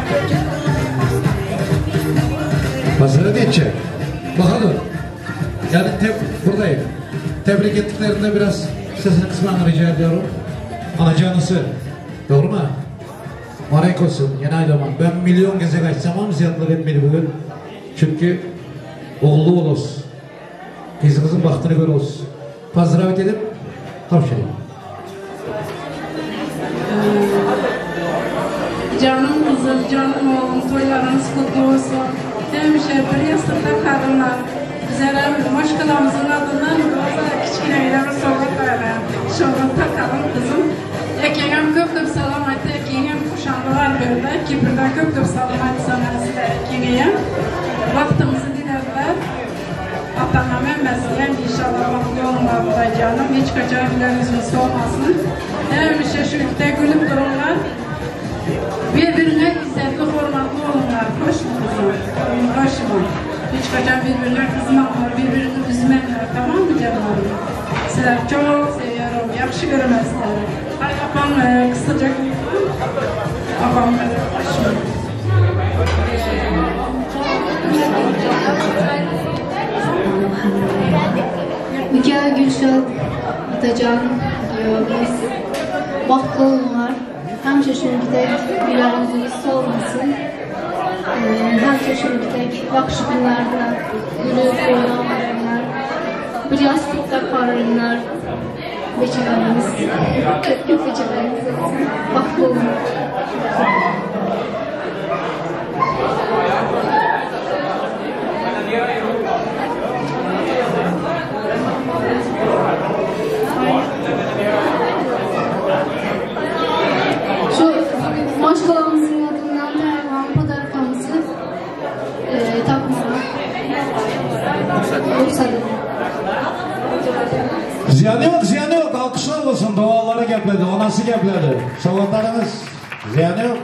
Pazara geçecek. Bakalım. Yani buradayım. Tebrik ettiklerinde biraz sesini kısmanı rica ediyorum. Alacağınızı. Doğru mu? Marek olsun. Yeni aylaman. Ben milyon geze kaçsam ama ziyadlık etmedi bugün. Çünkü oğlu olsun. Kızımızın bahtını gör olsun. Pazara edip tavşayım. Canım kızım, canım oğlum, toylarınız kutlu olsun. Hemişe bir yastıkta kalınlar. Bizlere maşkalamızın adından bazı kiçkineyleri sovga koyalım. Şunu takalım kızım. Ekengem köp köp salam aytdı. Ekengem kuşandılar böyle. Kipirden köp köp salam aytdı sana sizler ekengeye. Vaktimizi dilerler. Atanam emmesiyem inşallah bahtlı olunlar buday canım. Hiç kaçan güler yüzünüz olmasın. Hemişe şu ülkede gülüp durunlar. Birbirine izzetli, hormatlı olunlar. Hoş mu kızım? Hoş mu? Hiç kaçan birbirine kızmamlar, birbirini üzmemler. Tamam mı canlarım? Sizler çok seviyorum. Yaxşı görmezler. Ay apam kısaca apam hoş mu? Müge Gülşah Atacan diyoruz. Bahtlı olunlar. Həmişə şünküdək gülər üzünüz solmasın. Hemişe şuňkidek ýagşy günlerde gülüp oýnabersinler. Bir ýassykda galarynlar. Beçelerimiz, köp beçelerimiz bolsun. Bagtly boluň. Şu maşgalamyzyň adyndan taýýarlan podarkamyzy tapmaga rugsat ediň. Ziýany ýok, ziýany ýok, alkyşlar bolsun, doganlary gepledi, onasy gepledi. Sowgatlaryňyz ziýany ýok.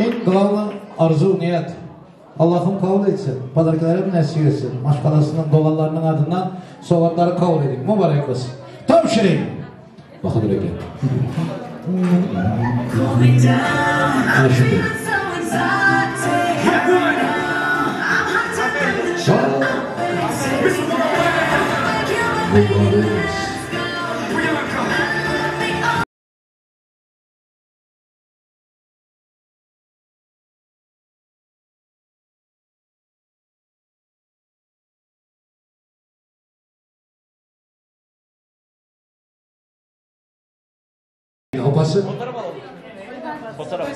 Iň glawny arzuw, niýet. Allahym kabul etsin, podarkalary nesip etsin. Maşgalasynyň, doganlarynyň adyndan sowgatlary kabul ediň. Mübarek bolsun. Tabşyryň. Bahadur eke. Ana şudur. Mübarek olsun. Opasy. Fotoğraf.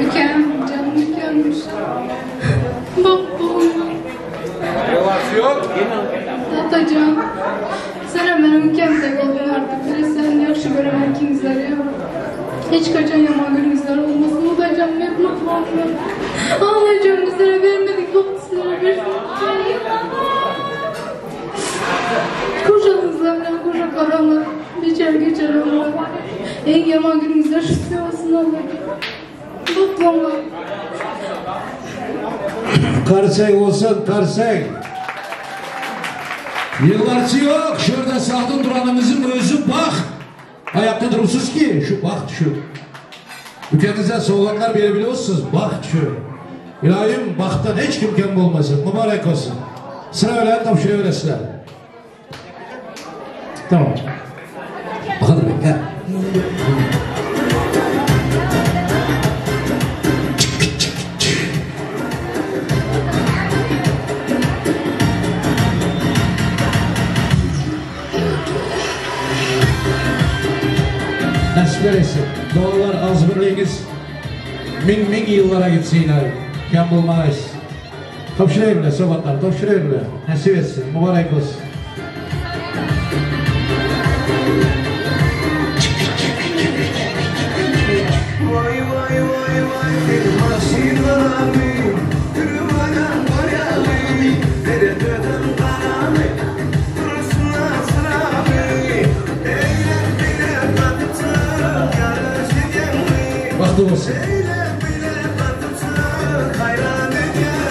Ükem, canım ükemmiş. Bak bu. Atacan. Sen benim ükemde oldun artık. Bir sen yaxşı göremem kimseleri. Hiç kaçan yaman günümüzler olmasın. Atacağım hep mutlu olsun. Ağlayacağım bizlere vermedik. Yok sizlere versin. Koşalımızla bilen koşa karanlık. Geçer geçer ama. En yaman günümüzler şu olsun Allah'ım. Mutlu olun. Karsek olsun, karsek. Yıllarçı yok. Şurada sağdın duranımızın özü bak. Ayakta durursunuz ki şu bak şu. Ülkenize sovgatlar verebiliyorsunuz. Bak şu. İlahim baktan hiç kim kem olmasın. Mübarek olsun. Sıra öyle tavşırıyor sizler. Tamam. Bakalım gel. Nasipler etsin. Dualar azbirliğiniz ming ming yıllara gitsin ilahi. Kem bulmayız. Topşurayım bile sobatlar, topşurayım bile. Nasip etsin, mübarek olsun. Vay vay vay vay başılarım Yürümeyen bayağı Derededen karanı Duruşuna sıramı Eyle bile batıp Yarış edenli Bahtı olsun. Eyle bile batıp Hayran edenli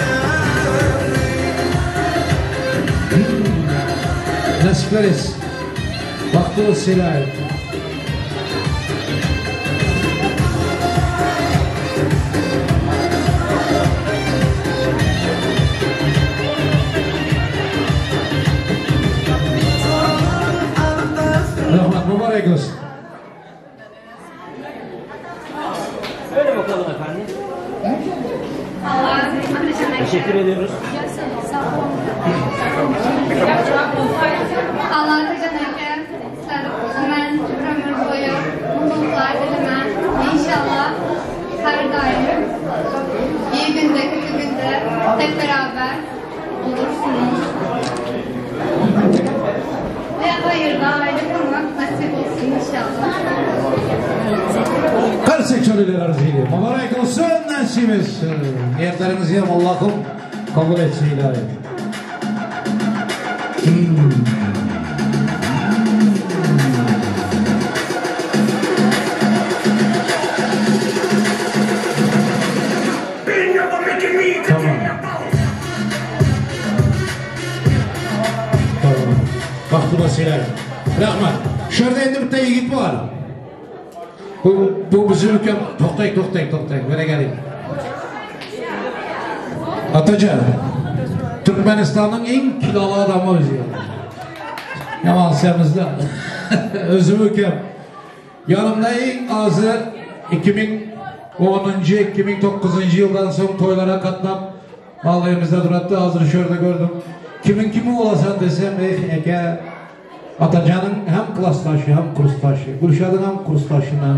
Nasipler etsin. Bahtı olsun ilahi. Rahmat mübarek olsun. Öyle bakalım efendim. Teşekkür ediyoruz. Allah'a eke, mən ömür boyu mutluluklar dilemem. İnşallah her daim iyi günde kötü günde hep beraber olursunuz. Ve hayırlı aile kurmak nasip olsun inşallah. Her sektörler arz ediyor. Mübarek olsun nasip etsin. Niyetlerinizi yap Allah'ım kabul etsin ilahi. Hmm. Tamam. Tamam. Baktı basıyla. Rahmat. Şurada endi bitta yigit bor. Bu, bu bizim ülkem. To'xtang, to'xtang, to'xtang. Mana keling. Atacan. Türkmenistan'ın en kilolu adamı özü. Yaman semizden. Özüm ülkem. Yanımda en azı 2000 Onuncu, 2009 yıldan soň toýlara gatnap, Mallaýymyzda duratdy, hazir şu ýerde gördüm. Kimiň kimi bolasan desem, eh, eke, Atajanyň hem klasdaşy, hem kursdaşy, Gülşadyň hem kursdaşy men.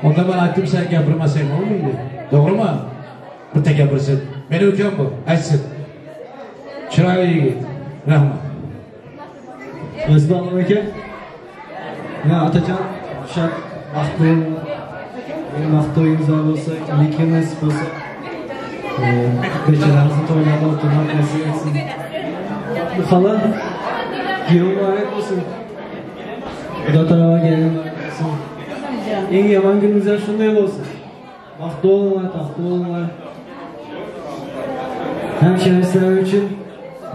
Onda men aýtdym, sen gepirmeseň bolmaýdy. Dogrumy? Bir tek gepirsin. Meni ukem bu, aýtsyn. Çyraýly ýigit. Rahmat. Özbek eke. Ya Atacan, Şak, bahtly bolun. Benim baht toýuňyz bolsa, iki nasip bolsa. Beçelerimizi toýlarda oturmak nasip etsin. Bu hala giyew mübarek olsun. Bu da tarafa gelin mübarek olsun. Iň ýaman günüňizler şunday bolsun. Bagtly boluňlar, tagtly boluňlar. Hemşehriler üçin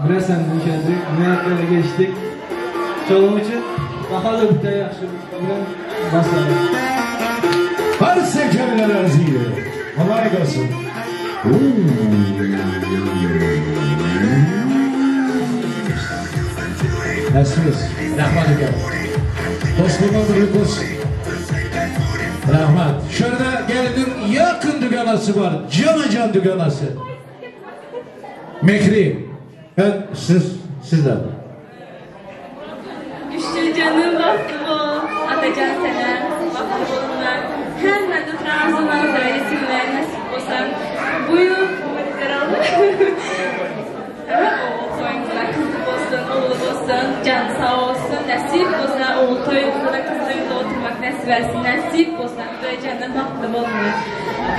bilesen ülkemizi ne geçtik. Şonuň üçin daha da bir ýagşy bilen başladyk. Her sekerler arzıyla. Mübarek olsun. Nasip etsin. Rahmat eken. Dostluğuna birlik olsun. Rahmat. Şurada gelinin yakın düganası var. Cana can düganası. Mehri. Ben siz, sizler. Güçlü canım bahtı bol, Atacan sene bahtı bolunlar. Hemme de arzularınıza yesinler, nasip olsa. Buyur, Oğul toyunuzda kızı olsun, oğlu olsun, can sağ olsun, nasip olsa oğul toyunuzda da kız toyunuzda oturmak nasip etsin, nasip olsa canım bahtı bolunlar.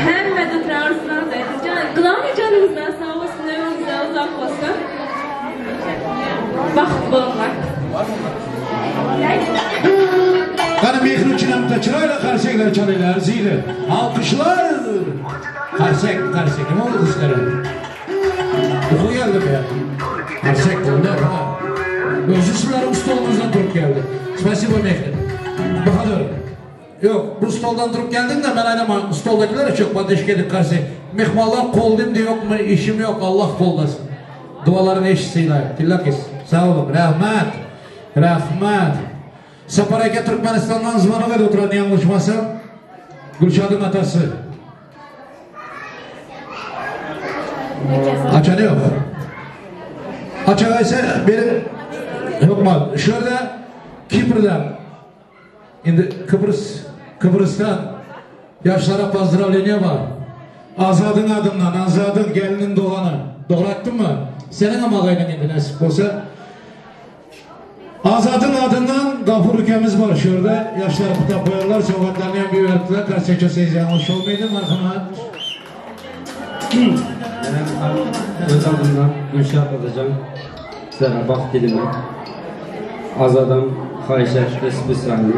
Hemme de arzularınıza yesin. Can, Glavni canımızdan sağ olsun, ömrünüzden uzak olsun. Bahtı bolunlar. Qani Mehri uchun ham bitta chiroyli qarsaklar chalinglar, arziydi. Alqishlar. Qarsak, qarsak. Nima bo'ldi sizlarga? Uyqu keldimi ya? Qarsak bo'ldi. Ha. O'zi sizlarning stolingizdan turib keldi. Спасибо, Mehri. Bahodir. Yo'q, bu stoldan turib keldin de men aytaman, stoldagilar çok поддержка edip qarsak. Mehmonlar qo'ldim de yo'qmi, ishim yo'q, Alloh qo'llasin. Duolarini eshitsanglar. Tillakis. Sog' bo'ling. Rahmat. Rahmat. Sapar aka Turkmanistondan звонок edip o'tiradi, yanlışmasam. Gulshodning otasi. Açanı yok. Açan ise benim yok mu? Şurada Kipr'den Şimdi Kıbrıs Kıbrıs'tan yaşlara pozdravlение var. Azadın adından, Azadın gelinin doğanı. Doğru attın mı? Senin ama ağayla endi nasip olsa. Azadın adından Gafur ülkemiz var şurada. Yaşlar kitap koyarlar, sovgatlarını hem bir verdiler. Karşı çözseyiz yanlış olmaydı. Merhamet. Ben öz adımdan Gülşah Atacan sizlere baxt dilemek. Azadam xahiş etdi spesialni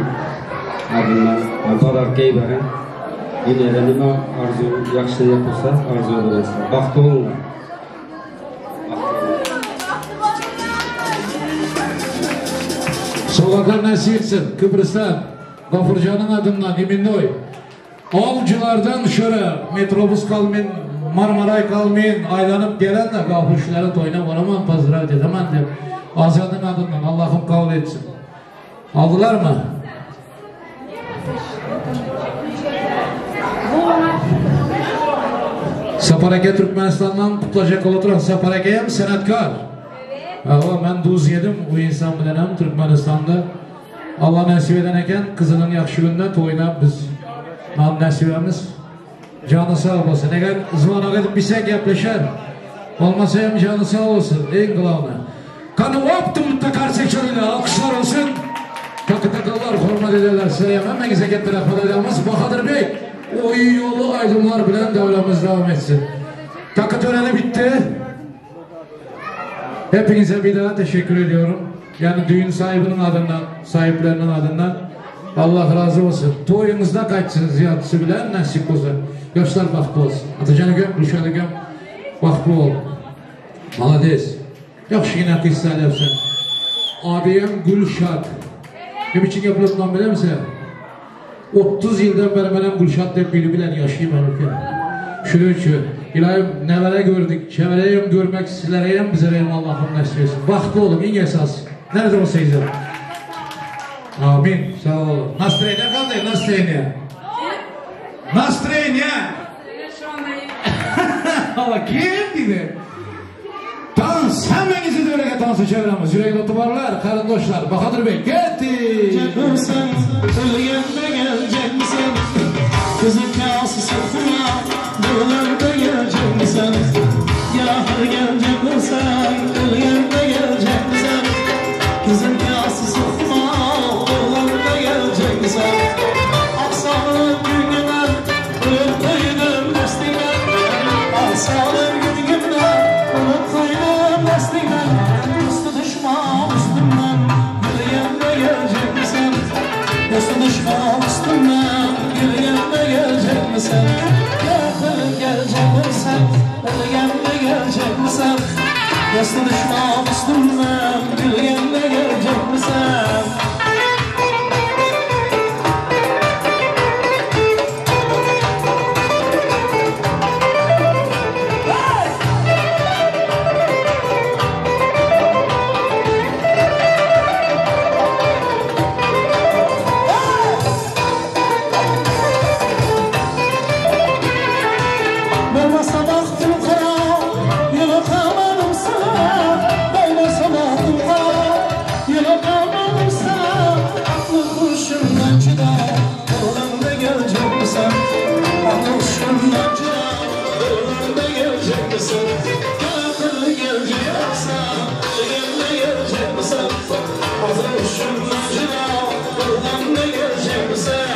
adından barar geyberen. Yine de nima arzu yaxşı yapılsa arzu edemezler. Baxtlı olunlar. Sovgatlar nasip etsin. Kıbrıs'tan Gafurcan'ın adından Eminnoy. Avcılardan şöyle metrobüs kalmayın, Marmaray kalmayın, aylanıp gelen de Gafurşuların toyuna varamam, pazara edemem de. Azadın adından Allah'ım kabul etsin. Aldılar mı? Sapar aka Türkmenistan'dan kutlayacak oturan Sapar aka hem sanatkar. Ama ben duz yedim bu insan bilen hem Türkmenistan'da. Allah nasip eden eken kızının yaxşı günde toyuna biz nam nasibemiz. Canı sağ olsun. Eğer zvonok edip bilsek gaplaşar. Olmasa hem canı sağ olsun. En glavni. Kanı optum takarsak şöyle alkışlar olsun. Takı takallar hürmet ederler. Size hemmenize katta rahmat edamiz. Bahadır Bey, oy yolu aydınlar bilen devremiz devam etsin. Takı töreni bitti. Hepinize bir daha teşekkür ediyorum. Yani düğün sahibinin adından, sahiplerinin adından Allah razı olsun. Toyunuzda kaçsın ziyaretçisi bilen nasip olsun. Yaşlar bahtlı olsun. Atacan aka, Gülşah aka, bahtlı ol. Молодец. Yaxshigina qiz saylayapsan. Abiyam Gülşat. Nima uchun gapiryapman bilamsan? 30 yildan beri men ham Gülşat deb biri bilan yashayman uka. Shuning uchun ilohim nevara ko'rdik, chevarayam ham ko'rmak sizlarga ham bizlarga ham Allohim nasib etsin. Baxtli bo'ling, eng asosi. Nerede olsangiz ham. Amin. Sağ olun. Настроение qanday? Настроение. Настроение. Bravo, gel diýdi. Dans, hemmäňizi döwrege dansa çagyramiz. Ýürek otubarlar, garyndaşlar, Bahadyr Bey, getdi. Geleceksen, ölgende geleceksen Kızın kası sırtına Dağlarda geleceksen Yahır gelecek olsan Ölgende geleceksen Kızın kası sırtına Dağlarda geleceksen Aksanın gününe Ölüm koydum destine Aksanın gününe Ölüm koydum destine Dostu düşman üstümden Gülgende gelecek misin? Dostu düşman üstümden Gülgende gelecek misin? Yakın gelecek misin? Ölgende gelecek misin? Dostu düşman üstümden Gülgende gelecek misin? Bolmasa baktım kara, yıkamadım sana. Bolmasa baktım kara, yıkamadım sana. Aklı kurşundan cüda, oğlan da gelecek misin? Aklı kurşundan cüda, oğlan da gelecek misin? Aklı gelecek misin? Oğlan da gelecek misin? Aklı kurşundan cüda, oğlan da gelecek misin?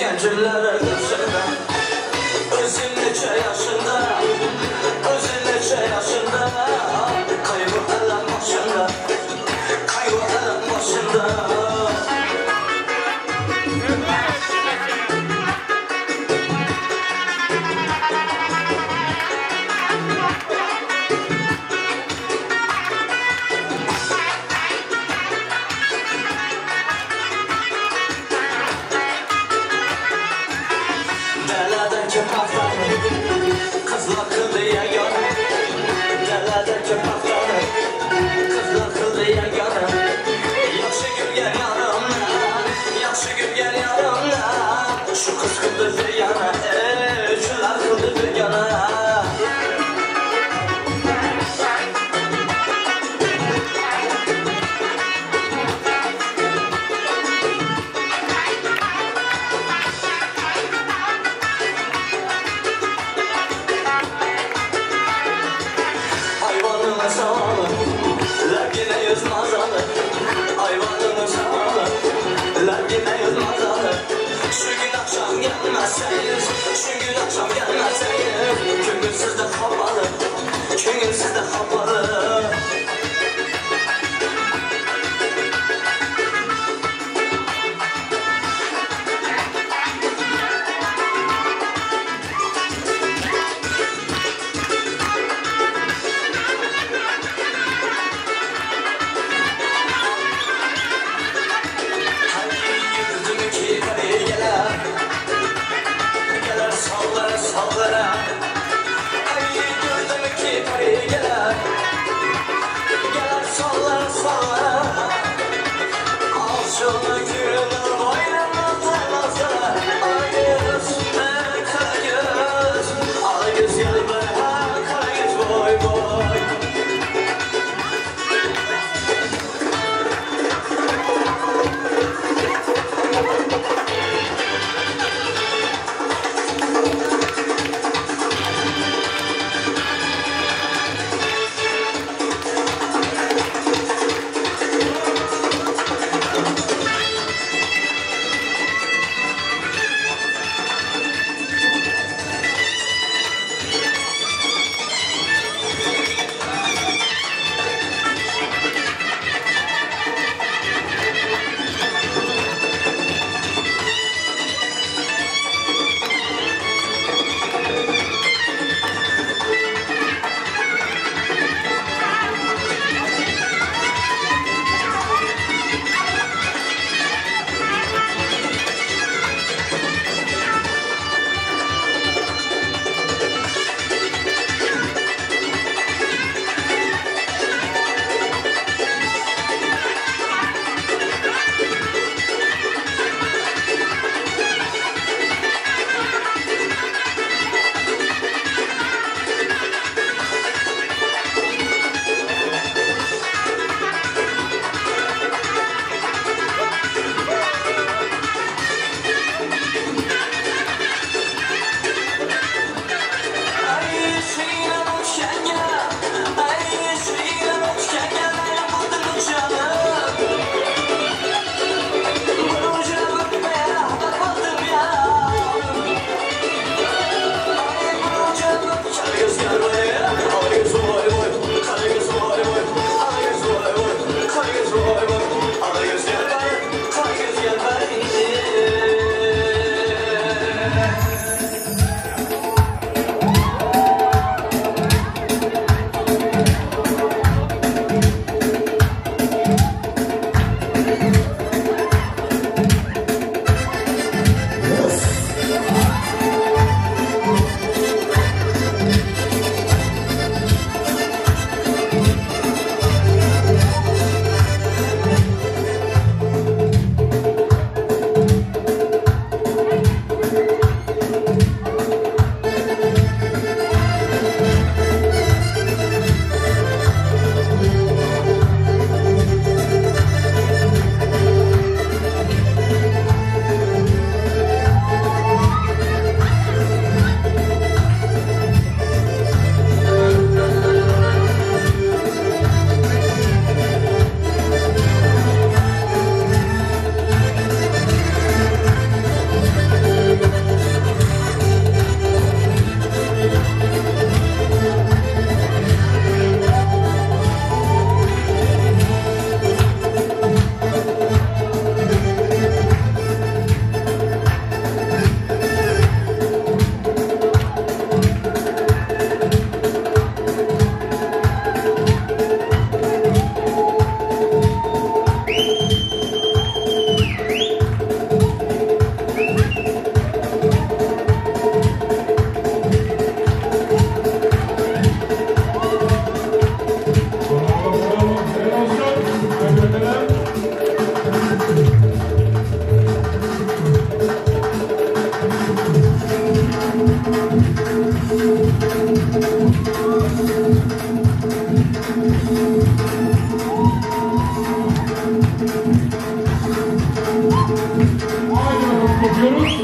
Gencimler karşında. Özün neçe yaşında, özün neçe yaşında. Kaygı elem başında, kaygı elem başında. Kızlar kıldı yegane, delede köpekleri. Kızlar kıldı yegane. Yaxşı gül gel yanımdan, yaxşı gül gel yanımdan. Şu kız kıldı bir yana, şular kıldı bir yana. Şu gün akşam gelmezseniz, şu gün akşam gelmezseniz, köngül sizde kapalı, köngül sizde kapalı. Haydi bakalım kopuyoruz.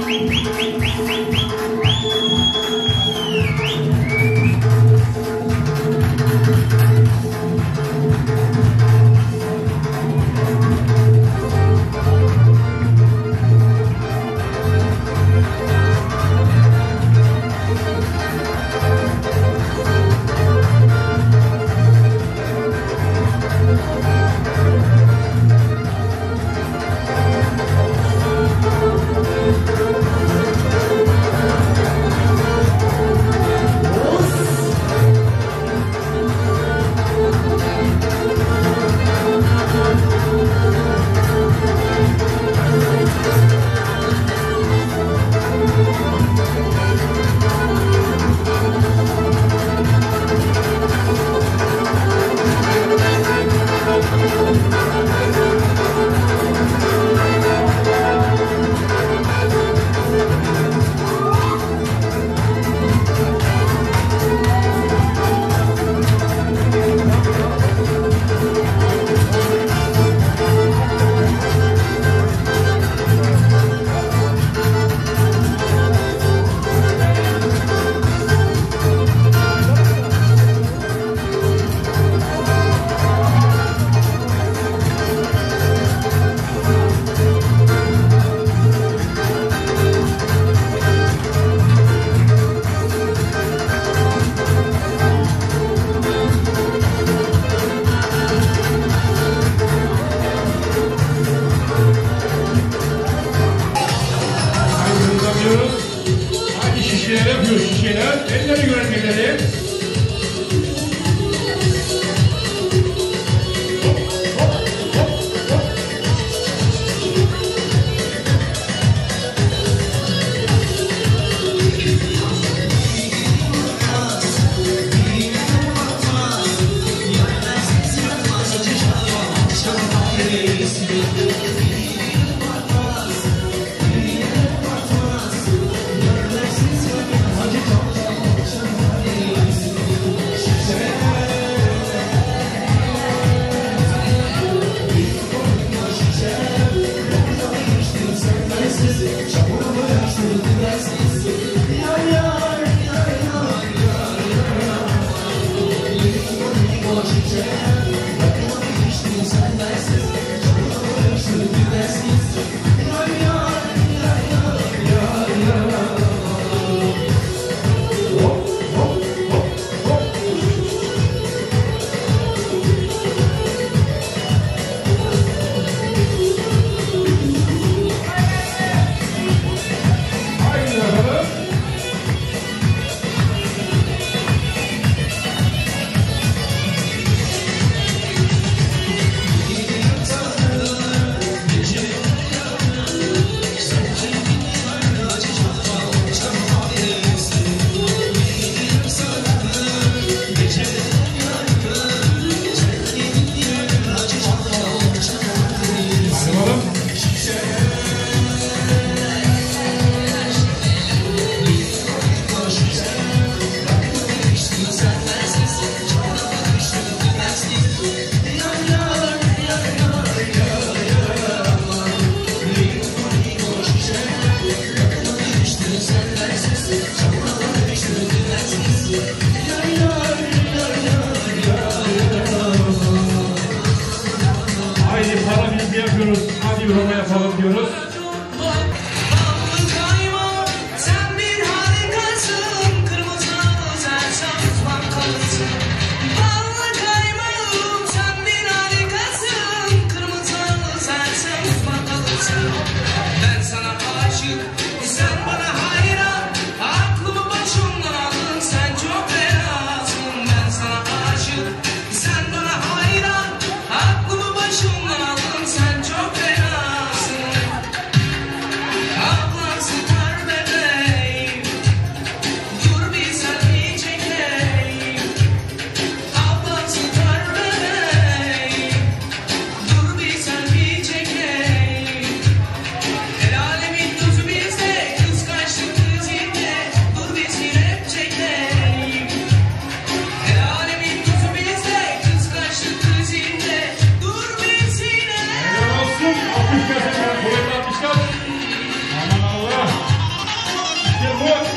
Haydi hızlanıyoruz. Haydi şişeler yapıyor şişeler. Elleri görelim elleri. Hop, hop, hop, hop. Hop, hop, hop, hop. Haydi bakalım. Hadi bakalım. Haydi para birliği yapıyoruz. Hadi bir roma yapalım diyoruz. Ballı kaymak, sen bir harikasın. Kırmızı sen uzman kalırsın. Ballı kaymağım, sen bir harikasın. Kırmızı sen uzman kalırsın. Ben sana aşık, sen bana hayran. Aklımı başımdan aldın, sen çok fenasın. Ben sana aşık, sen bana hayran. Aklımı başımdan aldın, sen çok fenasın. Hop.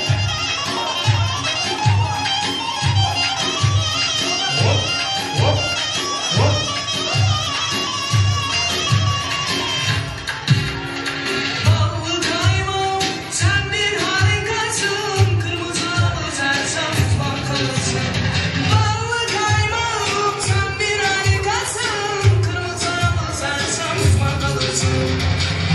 Hop, hop, hop. Ballı kaymağım sen bir harikasın Kırmızı sen mutfak kalırsın Ballı kaymağım sen bir harikasın Kırmızı sen mutfak kalırsın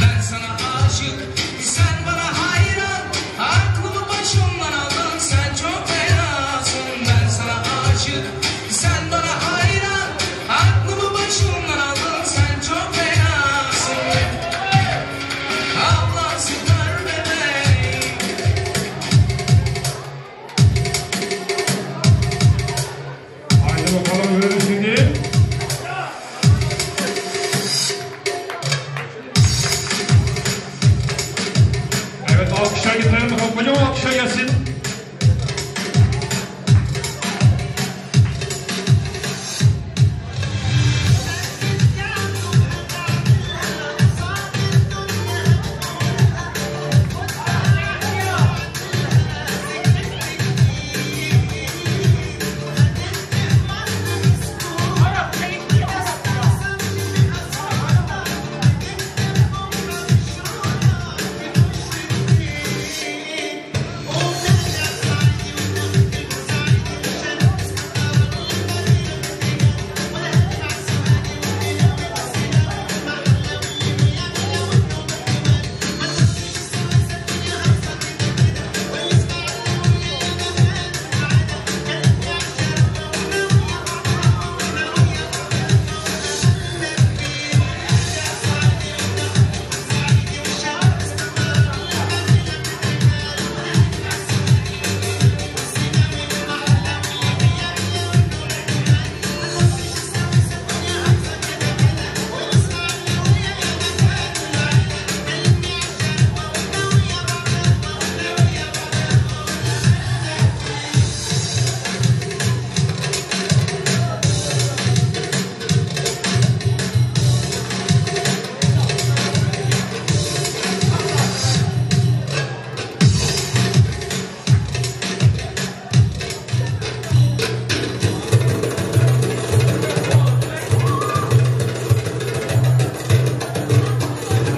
Ben sana aşık sen bana hayran Aklımı başımdan aldın sen çok fenasın Ben sana aşık sen bana hayran Aklımı başımdan aldın sen çok fenasın Ablan süper bebeğim Haydi bakalım görelim şimdi. Evet alkışlar getirelim bakalım. Kocaman alkışlar gelsin.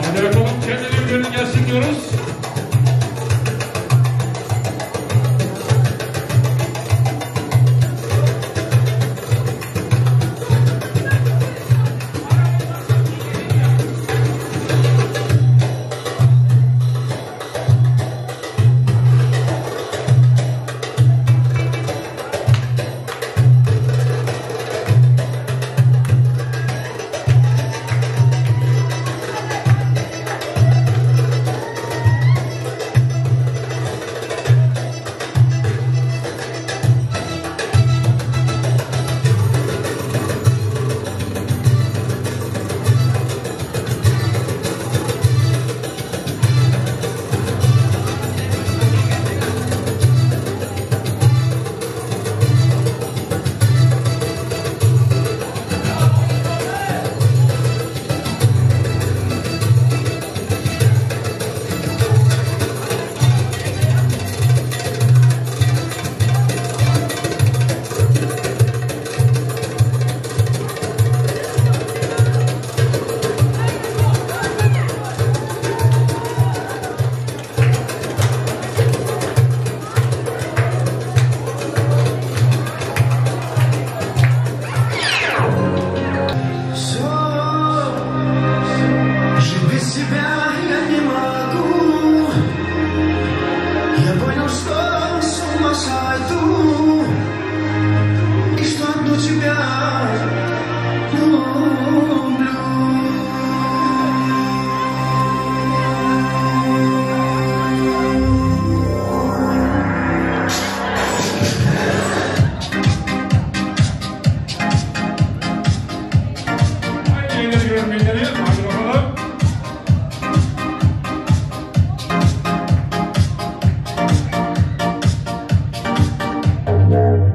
Hadi bakalım kendine gönlün gelsin diyoruz. Все, жить без тебя я не могу. Я понял, что с ума сойду, и что одну тебя люблю. Haydi elleri görmeyenleri. Haydi bakalım.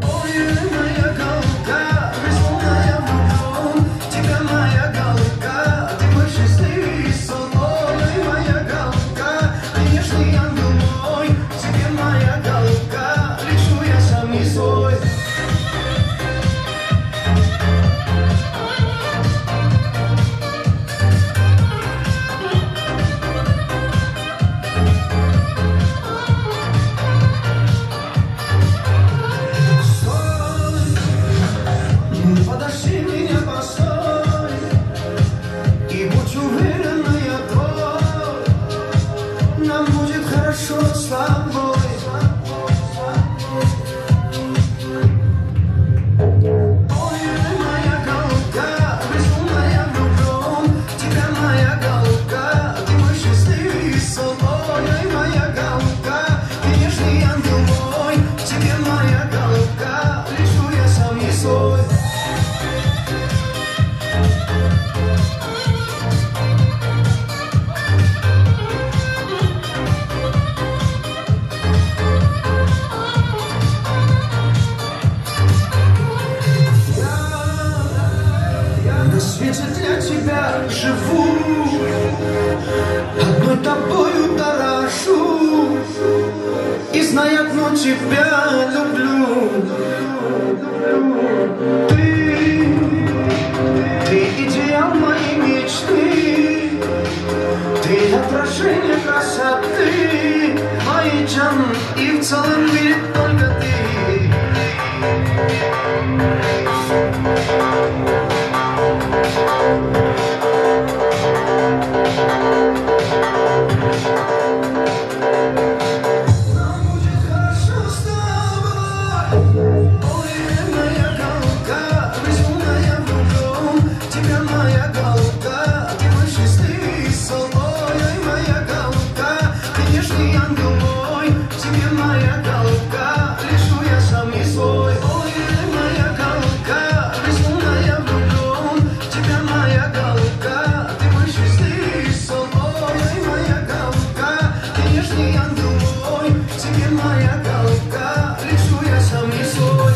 Oynamaya kalkar. ангел мой, в тебе моя голубка, лежу я сам не свой. Я на свете для тебя живу, одной тобою дорожу, и зная одно тебя люблю. Ты, ты идеал моей мечты, ты отражение красоты, моей джан, и в целом мире только ты. Нам будет хорошо с тобой. Ой, моя голубка, безумная влюблен в тебя, моя голубка, ты мой счастливый сон. Ой, ой, моя голубка, ты нежный ангел мой, в тебе моя голубка, лежу я сам не свой. Ой, моя голубка, безумная влюблен в тебя, моя голубка, ты мой счастливый сон. Ой, ой, моя голубка, ты нежный ангел мой, в тебе моя голубка, лежу я сам не свой.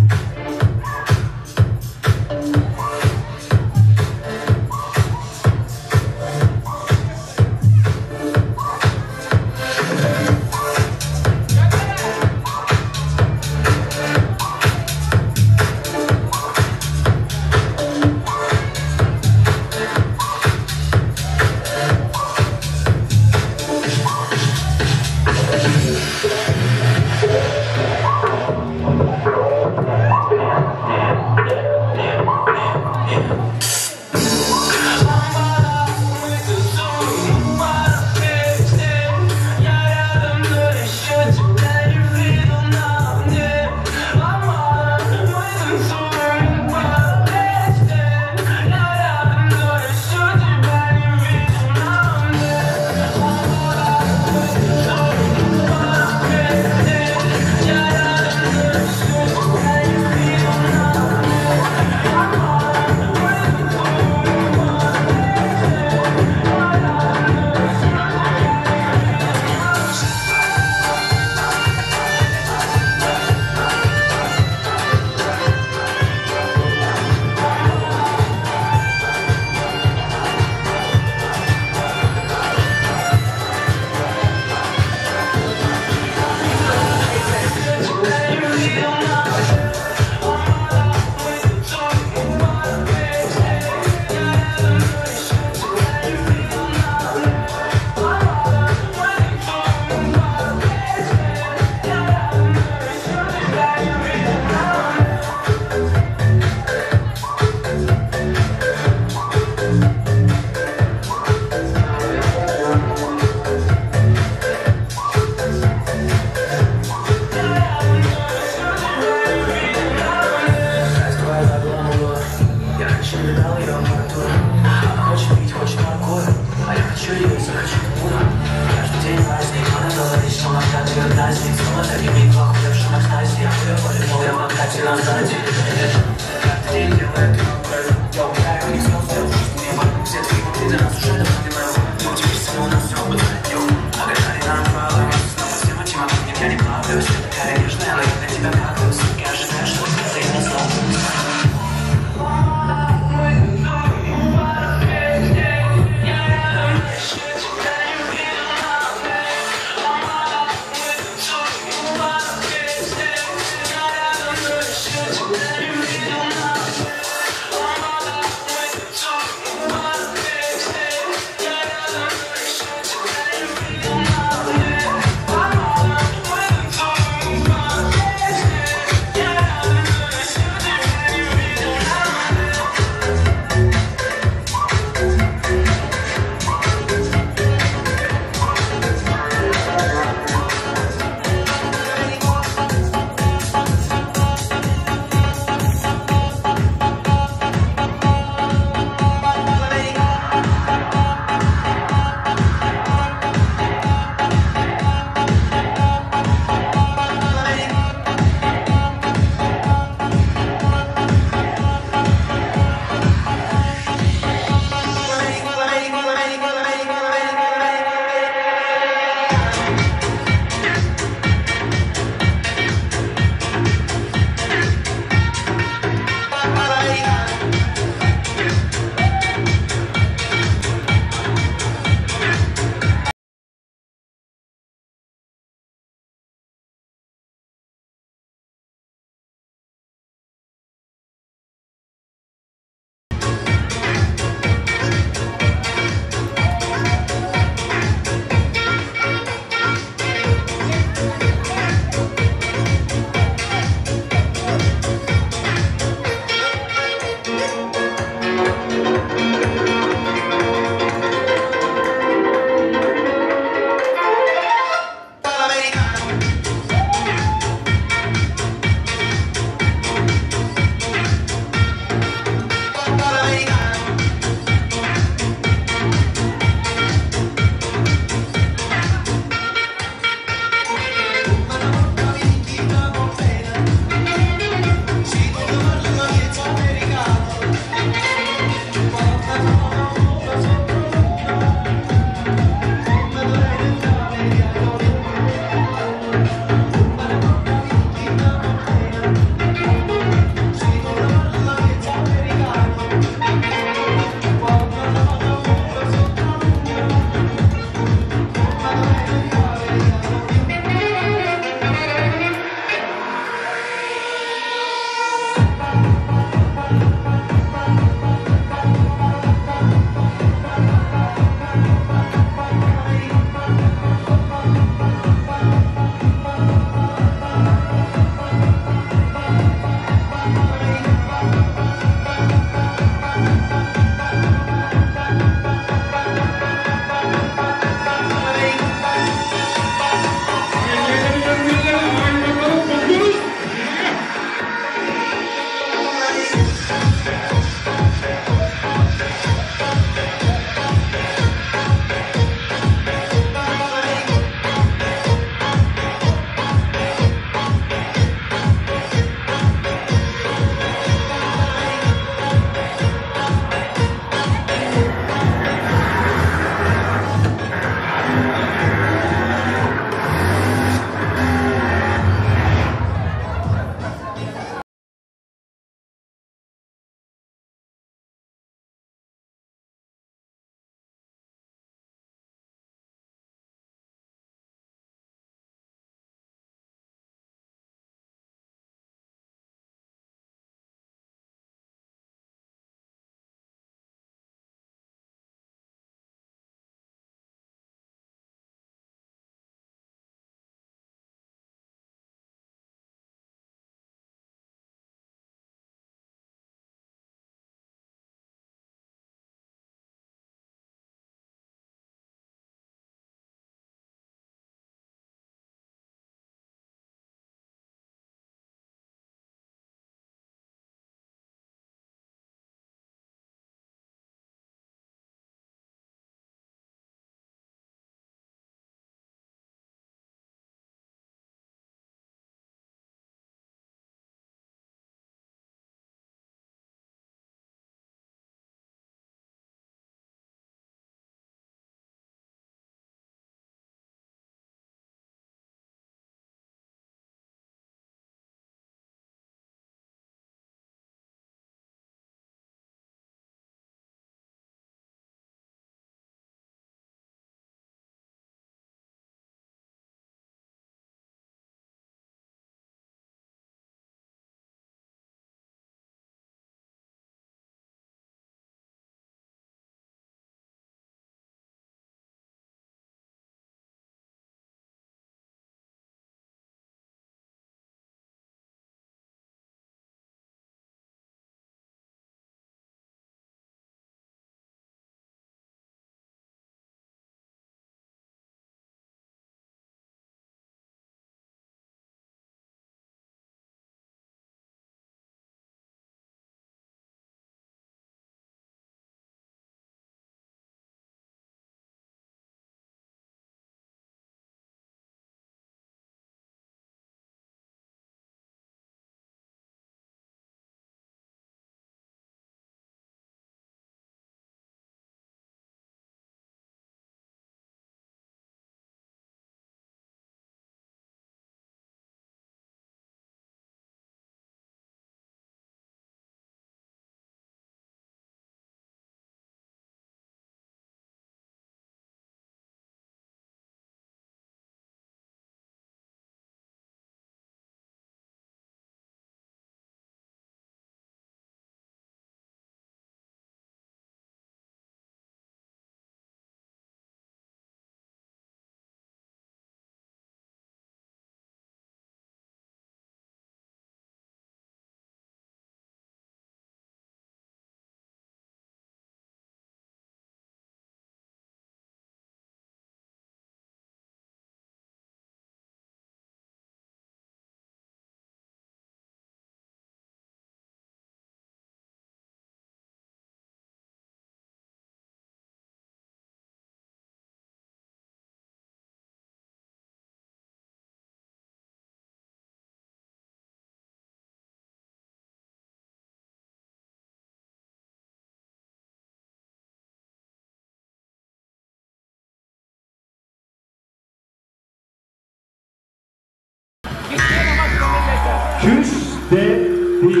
Küştdepdi.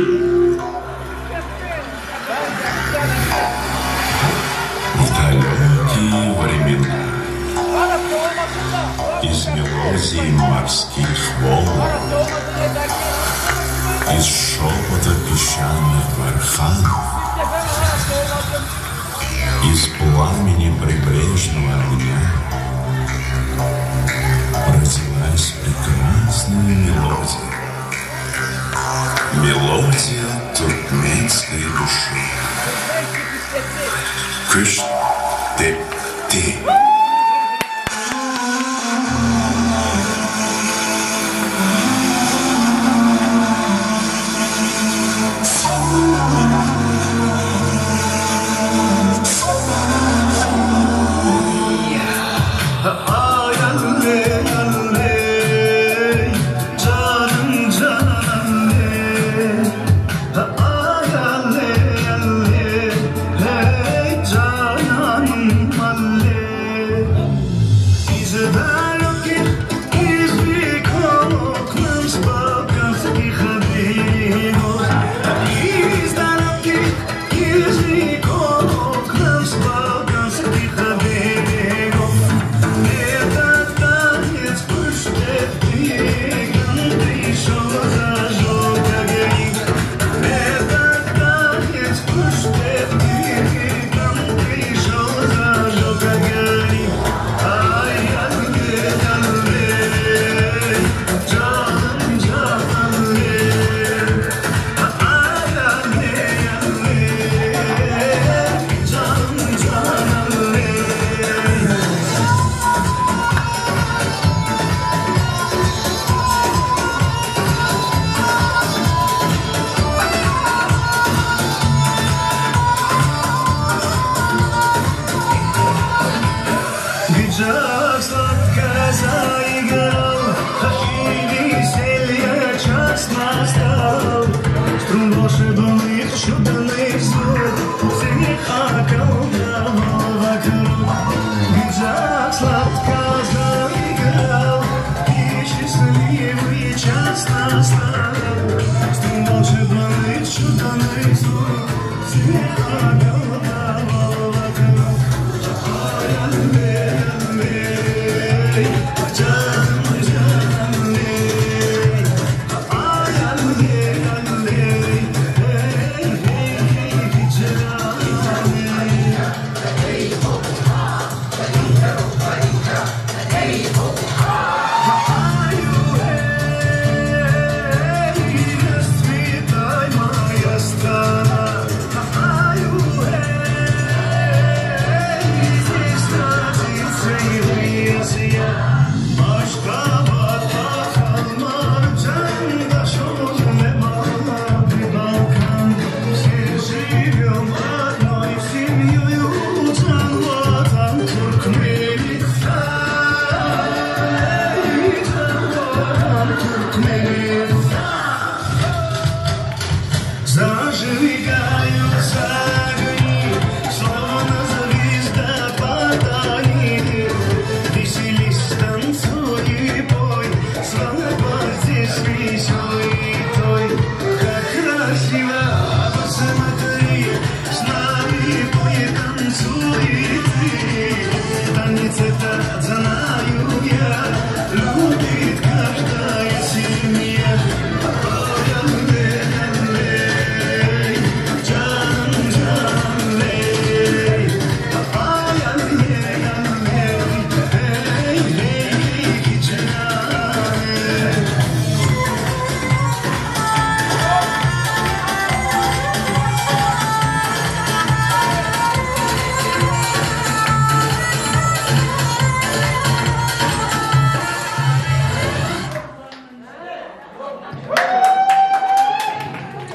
В далекие времена из мелодий морских волн, из шепота песчаных барханов, из пламени прибрежного огня родилась прекрасная мелодия. Мелодия туркменской души. Küştdepdi.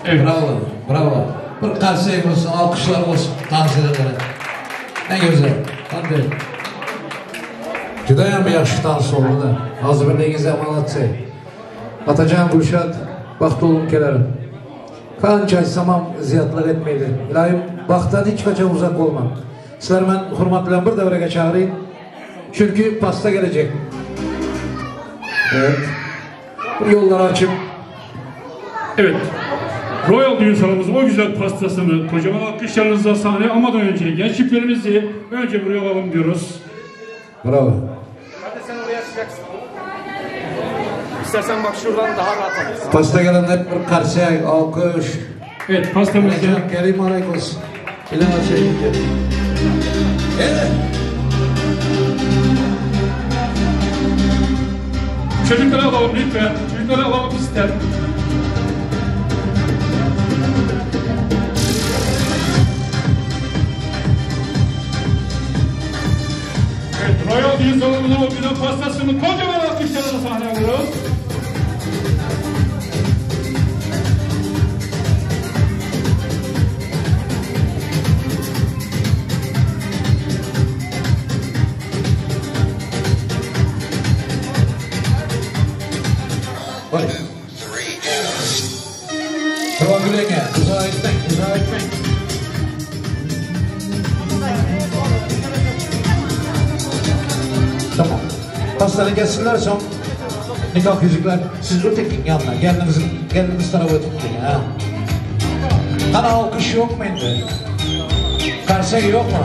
Evet. Bravo, bravo. Bir qarsak bolsun, alkyşlar bolsun tans edenlere. Ne güzel. Hadi. Judayam ýagşy tans boldy-da. Agzybirligiňize молодцы. Atajan Gülşat, bagtly boluň kelerim. Kança aýtsamam zyýatlyk etmeýli. Ylaýym bagtdan hiç haçan uzak bolmaň. Sizleri men hormat bilen bir döwrege çagyrýyn. Çünki pasta gelejek. Evet. Bir ýollary açyp. Evet. Royal Düğün Salonumuzun o güzel pastasını kocaman alkışlarınızla sahneye almadan önce genç çiftlerimizi önce buraya alalım diyoruz. Bravo. Hadi sen oraya açacaksın. İstersen bak şuradan daha rahat alırsın. Pasta gelenler bir karşıya alkış. Evet pastamızı. Kerim olsun. İlan şey. Evet. Çocukları alalım lütfen. Çocukları alalım ister. Evet, Royal Düğün Salonu'nun o güzel pastasını kocaman alkışlarla sahneye alıyoruz. Hadi. Tamam Gülenge, uzağa etmek, uzağa etmek. Tamam. Pastanı kessinler son nikah yüzükler. Siz ötekin yanına, gelinizin, geliniz tarafa ötekin ha. Hani alkış yok mu indi? Karşı yok mu?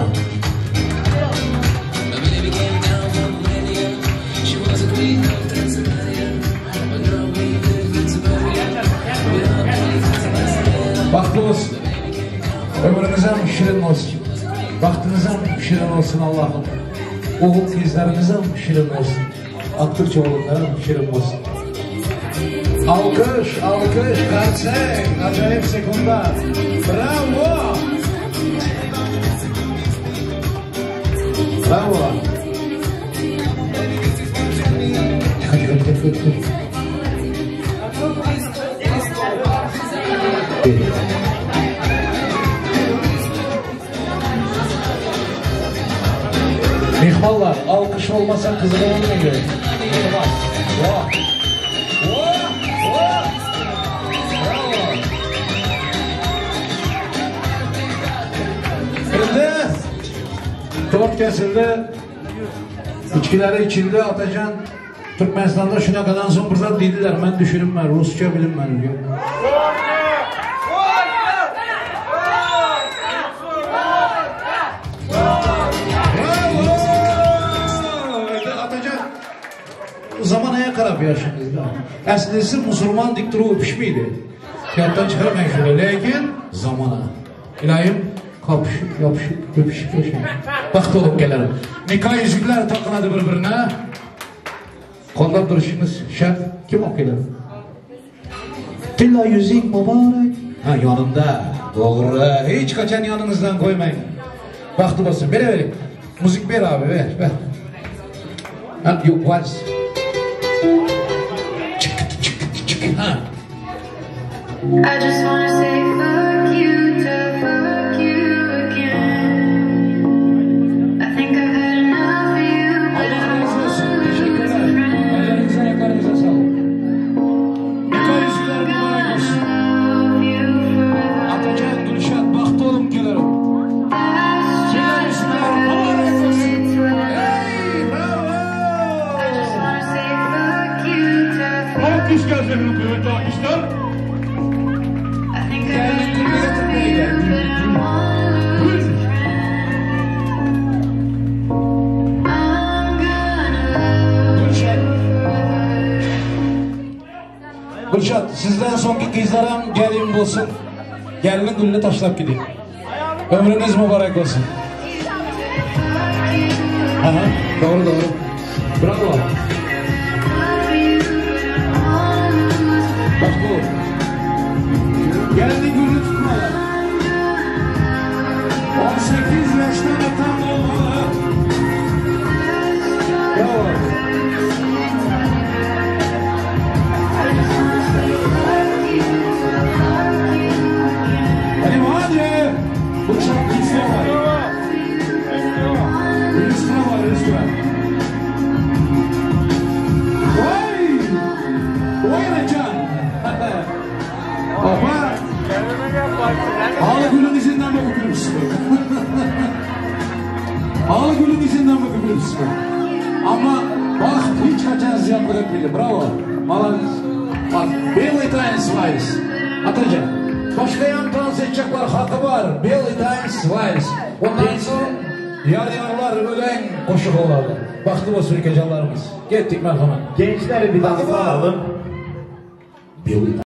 Bahtlı olsun. Ömrünüz hem şirin olsun. Bahtınız hem şirin olsun Allah'ım. Oğul kızlarınız hem şirin olsun. Aktıkça oğullar hem şirin olsun. Alkış, alkış, karşek, acayip sekunda. Bravo! Bravo! Hadi, hadi, hadi, hadi. Mehmonlar, alkış olmasa kızı olmuyor. Tamam. Vah. Vah. Vah. Bravo. Endi tort kesildi. İçkileri içildi. Atacan Türkmenistan'da şunaqadan soň bir zat diýdiler. Men düşünüm Rusça bilinmän diyor. Bravo! Atacan zamanaya qarab yaşınızda. Əslisi musulman diktoru öpüşmeydi. Yaddan çıkarmayın şöyle. Lekin zamana. İlahim kapışıp, yapışıp, öpüşüp yaşayın. Baxt olup gelelim. Nikah yüzükler takıladı birbirine. Qo'llab turishimiz shart. Kim olib keladi? Tilla yüzük mübarek. Ha yonimda. Doğru. Hiç kaçan yanınızdan koymayın. Baxtli bo'lsin. Beravering. Müzik ber abi, ver, ver. Ha, yo'q, vals. Çık, çık, çık. Ha. I just wanna say fuck you to fuck you again. I think I've had enough of you, but Allah I razı don't olsun. wanna lose Teşekkürler. a friend. Ellerinize, ayaklarınıza sağlık. Nikah yüzükleri mübarek olsun. Love you forever. Atacan, Gülşat, baxtli olun kelirim. That's Tilla just yüzükler mübarek olsun. it's whatever. Hey, bravo! I just wanna say fuck you to fuck. Alkış gelsin efendim kıymetli alkışlar. I think I've had enough of you, but I don't wanna lose a friend. I'm gonna love Gülşat. you forever. Gülşat, sizden sonki kızlarım gelin bulsun. Gelinin gülünü taşlap gidin. Ömrünüz mübarek olsun. Aha, doğru doğru. Bravo. Bak bu. Gelinin gülünü tutmalar. 18 yaştan atan olmalı. Bravo. Hadi hadi. Bu çok üstüne var. Üstüne var, üstüne. Vay! Vay Recan! Baba! Ağlı gülün izinden bakıp gülüpsün. Ağlı gülün izinden bakıp gülüpsün. Ama bak hiç kaçan ziyan bırakmadı. Bravo. Молодец. Bak, белый танец вальс. Atajan. Başga ýan tans etjekler haky bar. Belly Times Vals. Ondan soň Yar yarlar ölen goşugy bolady. Bagtly bolsun ülkecanlarymyz. Getdik merhamet. Gençleri bir Haky dansa bar. alalım. Belly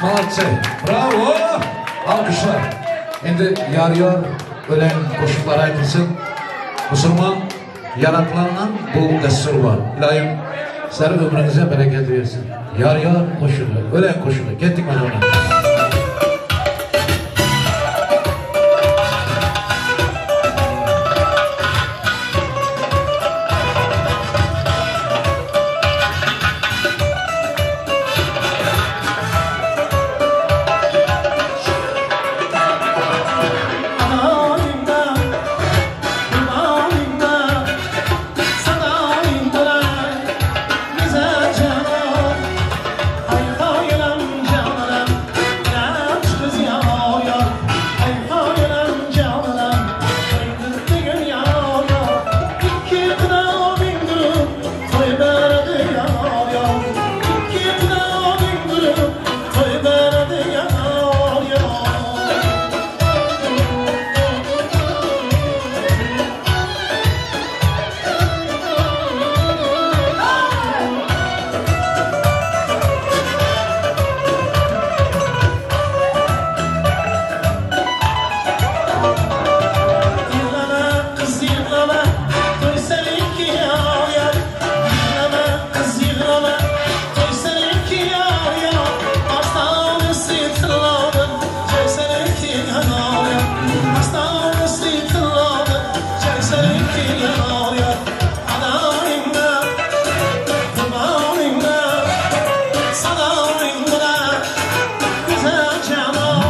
Молодцы. Bravo. Alkışlar. Endi yar yar ölen koşuklar aytılsın. Musulman yaratılandan bu destur var. İlahim sizler ömrünüze bereket versin. Yar yar koşulu, ölen koşulu. Gittik mi ona? Anamda, anamda, sana indıran güzel canan, hay hayran canan. Astanesi tılladı, cevzerin ki yar yar. Adamında, kurbanında, sadamında, güzel canım.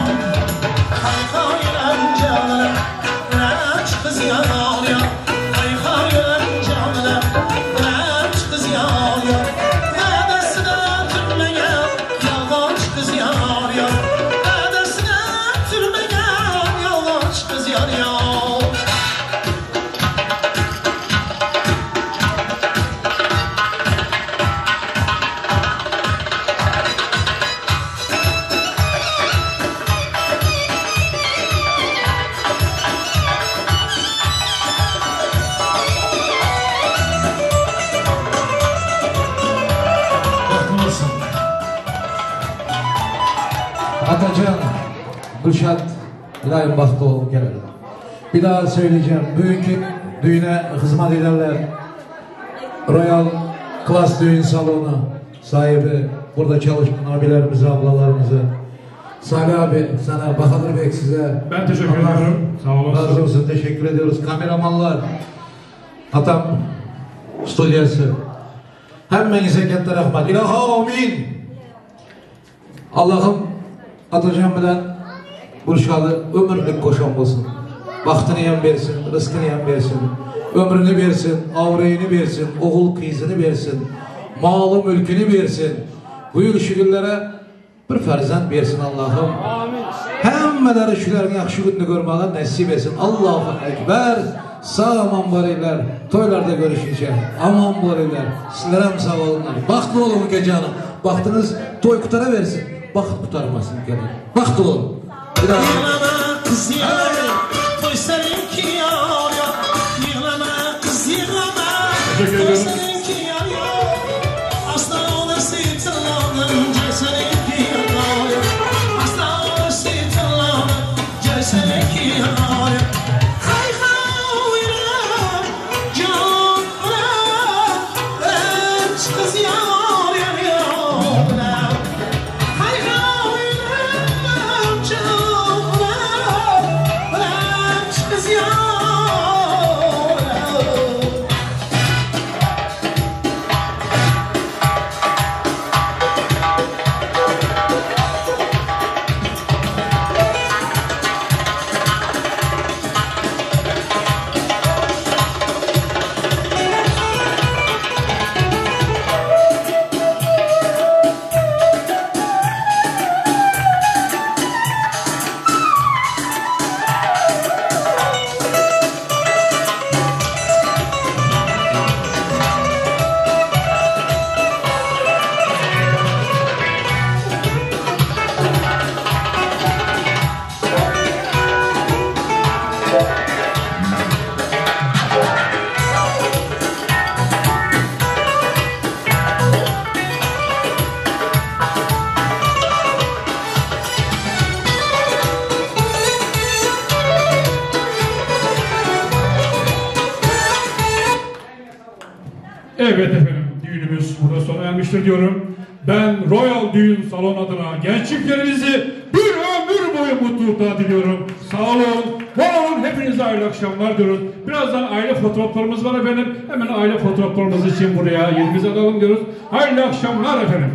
Hay hay canım, aç kız yar yar. Hay hay canım, aç kız yar yar. Dadasına türmegen, yalvaç kız yar yar. Dadasına türmegen, yalvaç kız yar yar. Bahtlı olsun. Atacan, Gülşat, ilayim bahtlı olun gelelim. Bir daha söyleyeceğim. Bugünkü düğüne hizmet edenler Royal Class Düğün Salonu sahibi, burada çalışan abilerimize, ablalarımıza, Salih abi sana, Bahadır Bey size. Ben teşekkür Allah ediyorum. Sağ olasın. Razı olsun, teşekkür ediyoruz. Kameramanlar, Atam stüdyosu. Hemmenize katta rahmat. Ilahi amin. Allah'ım Atacan bilen Gülşah'ı ömürlük koşan olsun. Bahtını yan versin, rızkını yan versin. Ömrünü versin, avreyini versin, oğul kızını versin. Malı mülkünü versin. Buyur şükürlere bir farzand versin Allah'ım. Hemmeleri şularning yaxshi kunini ko'rmag'in nasib etsin. Allohu akbar. Sağ aman boringlar. To'ylarda ko'rishguncha aman boringlar. Sizlar ham sog' bo'linglar. Baxtli bo'ling ukajonim. Baxtingiz to'y qutaraversin. Baxt qutarmasin ukalar. Baxtli bo'ling. Bir daha. Yığlama kız yığlama, toy seninki yar yar. Yığlama kız yığlama, Teşekkür toy ediyorum. seninki yar yar. Asla olası tırlanın, gel seninki yar yar. Asla olası tırlanın, gel seninki yar yar. Hay hay can aç kız yar yar yar. Hay hay can aç kız yar yar. Evet efendim, düğünümüz burada sona ermiştir diyorum. Ben Royal Düğün Salon adına genç çiftlerimizi bir ömür boyu mutluluklar diliyorum. Sağ olun, var olun, hepinize hayırlı akşamlar diyoruz. Birazdan aile fotoğraflarımız var efendim. Hemen aile fotoğraflarımız için buraya yerimizi alalım diyoruz. Hayırlı akşamlar efendim.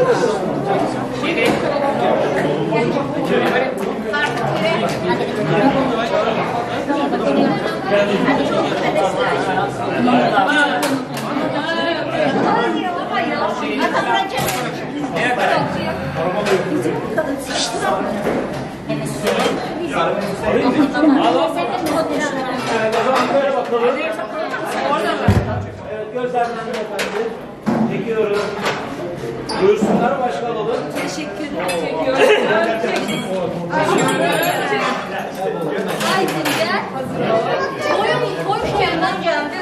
Evet, o zaman böyle bakalım. Evet, gözlerden efendim. Çekiyoruz. Buyursunlar başka alalım. Teşekkür Çekiyorum. Aydın gel. Toyum toy kendinden geldi.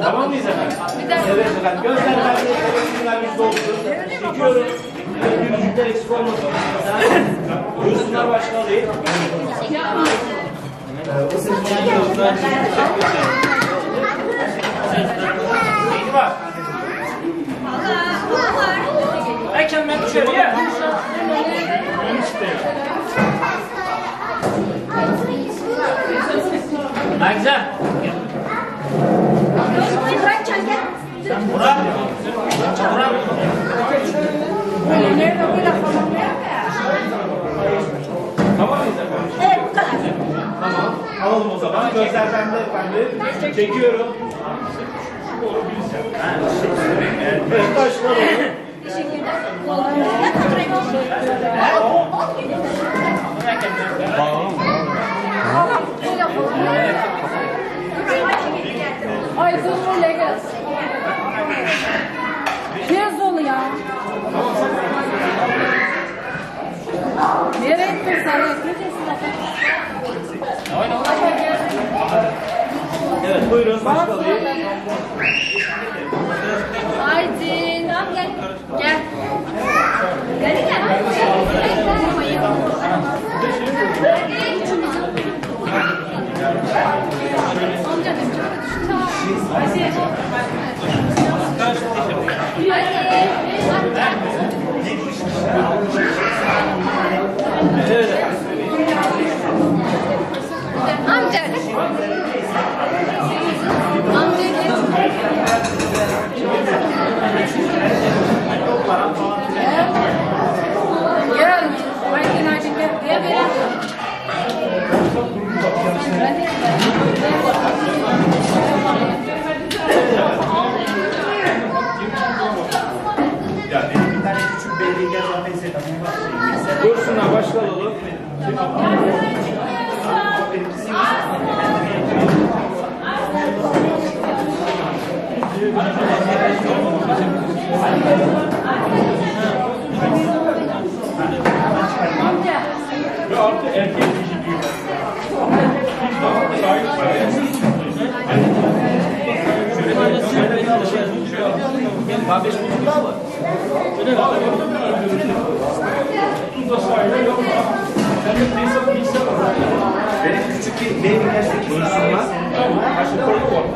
Tamam mıyız efendim? Evet efendim. Gözler bende, evet, bizde olsun. Çekiyoruz. Evet, gülücükler eksik olmasın. Buyursunlar başka alayım. Erken ben dışarıya. Nagza. Murat. Murat. Tamam mıyız efendim? Evet bu kadar. Tamam. Alalım o zaman. Gözler bende efendim. Çekiyorum. Evet, başla alalım. Ay dur öyle gel. Tez ol ya. Nereye gittin sen? Evet, buyurun başka alayım. Aydın. Gel. Gel. Gel gel. Evet efendim. Amca. Amca gel. Gel. Aydın Aydın gel. Gel gel. Ya benim bir tane küçük BDG zaten Buyursunlar başka alalım. Ve artı erkek kişi diyor. Kardeş buldun mu? Tuzla sahile yok. Sen de bilgisayar var. Benim küçük bir BDG 8 tane var.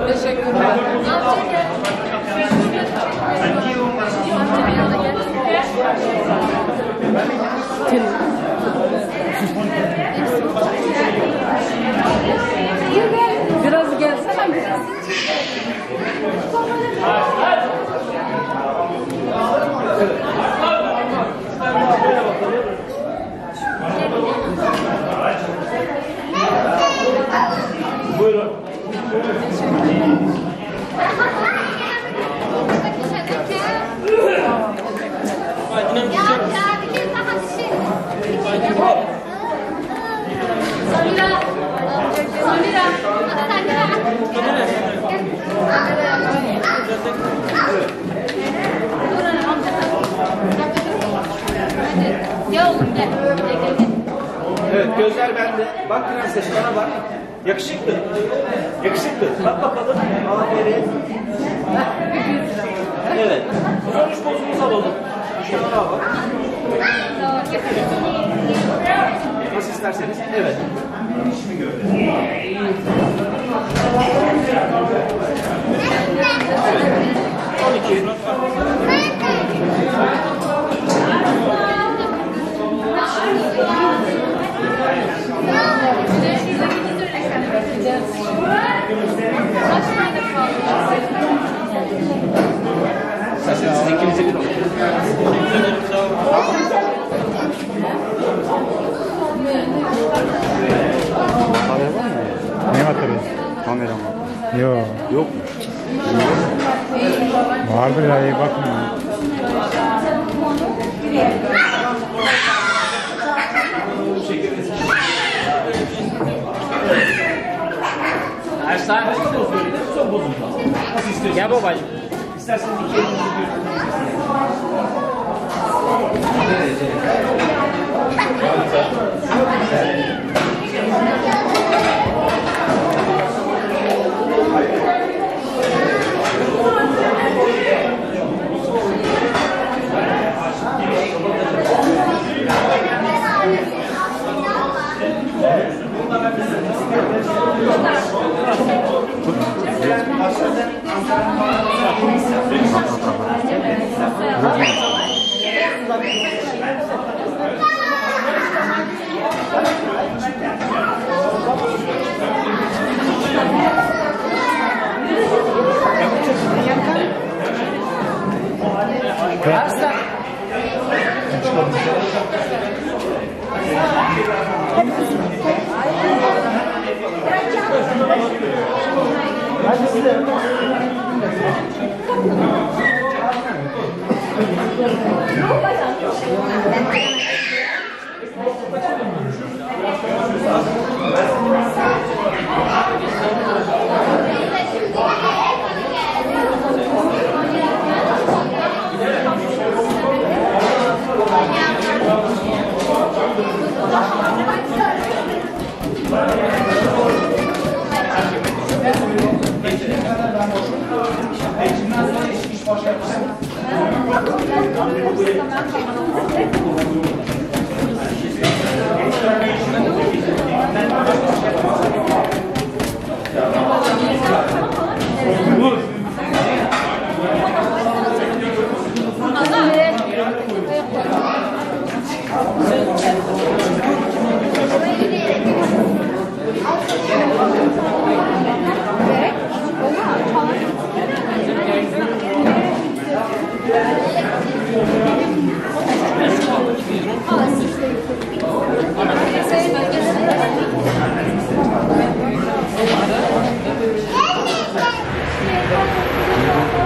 Teşekkürler. Amca gel. Amca bir yana gel. Biraz gelsene biraz. Buyurun. Samira. Samira. Samira. Gel oğlum gel. Gel gel gel. Evet gözler bende. Bak prenses bana bak. Yakışıklı. Yakışıklı. Bak bakalım. Aferin. Evet. Son üç pozumuzu alalım. Üç tane daha var. Nasıl isterseniz. Evet. Evet. 12. İsterseniz siz ikinize bir alın. Kamera var mı? Ne kamerası? Kamera var. Yok. Yok mu? Vardır ya iyi bakmıyorum. Ersan. Başka poz verelim. Son pozumuz. Nasıl istiyorsunuz? Gel babacığım. İsterseniz iki elinizi bir.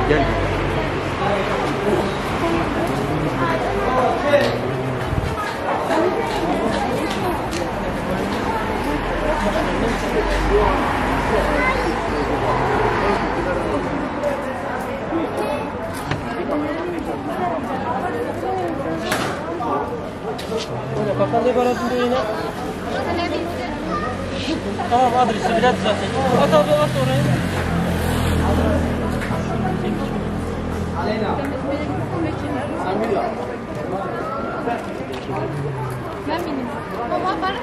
Gel. Kapalı baratın yine. Tamam adresi bilet zaten. At abi at oraya. Ben benim. Baba bana.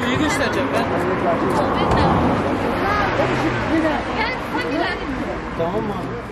Suyu göstereceğim ben. Ben sen Tamam mı abi?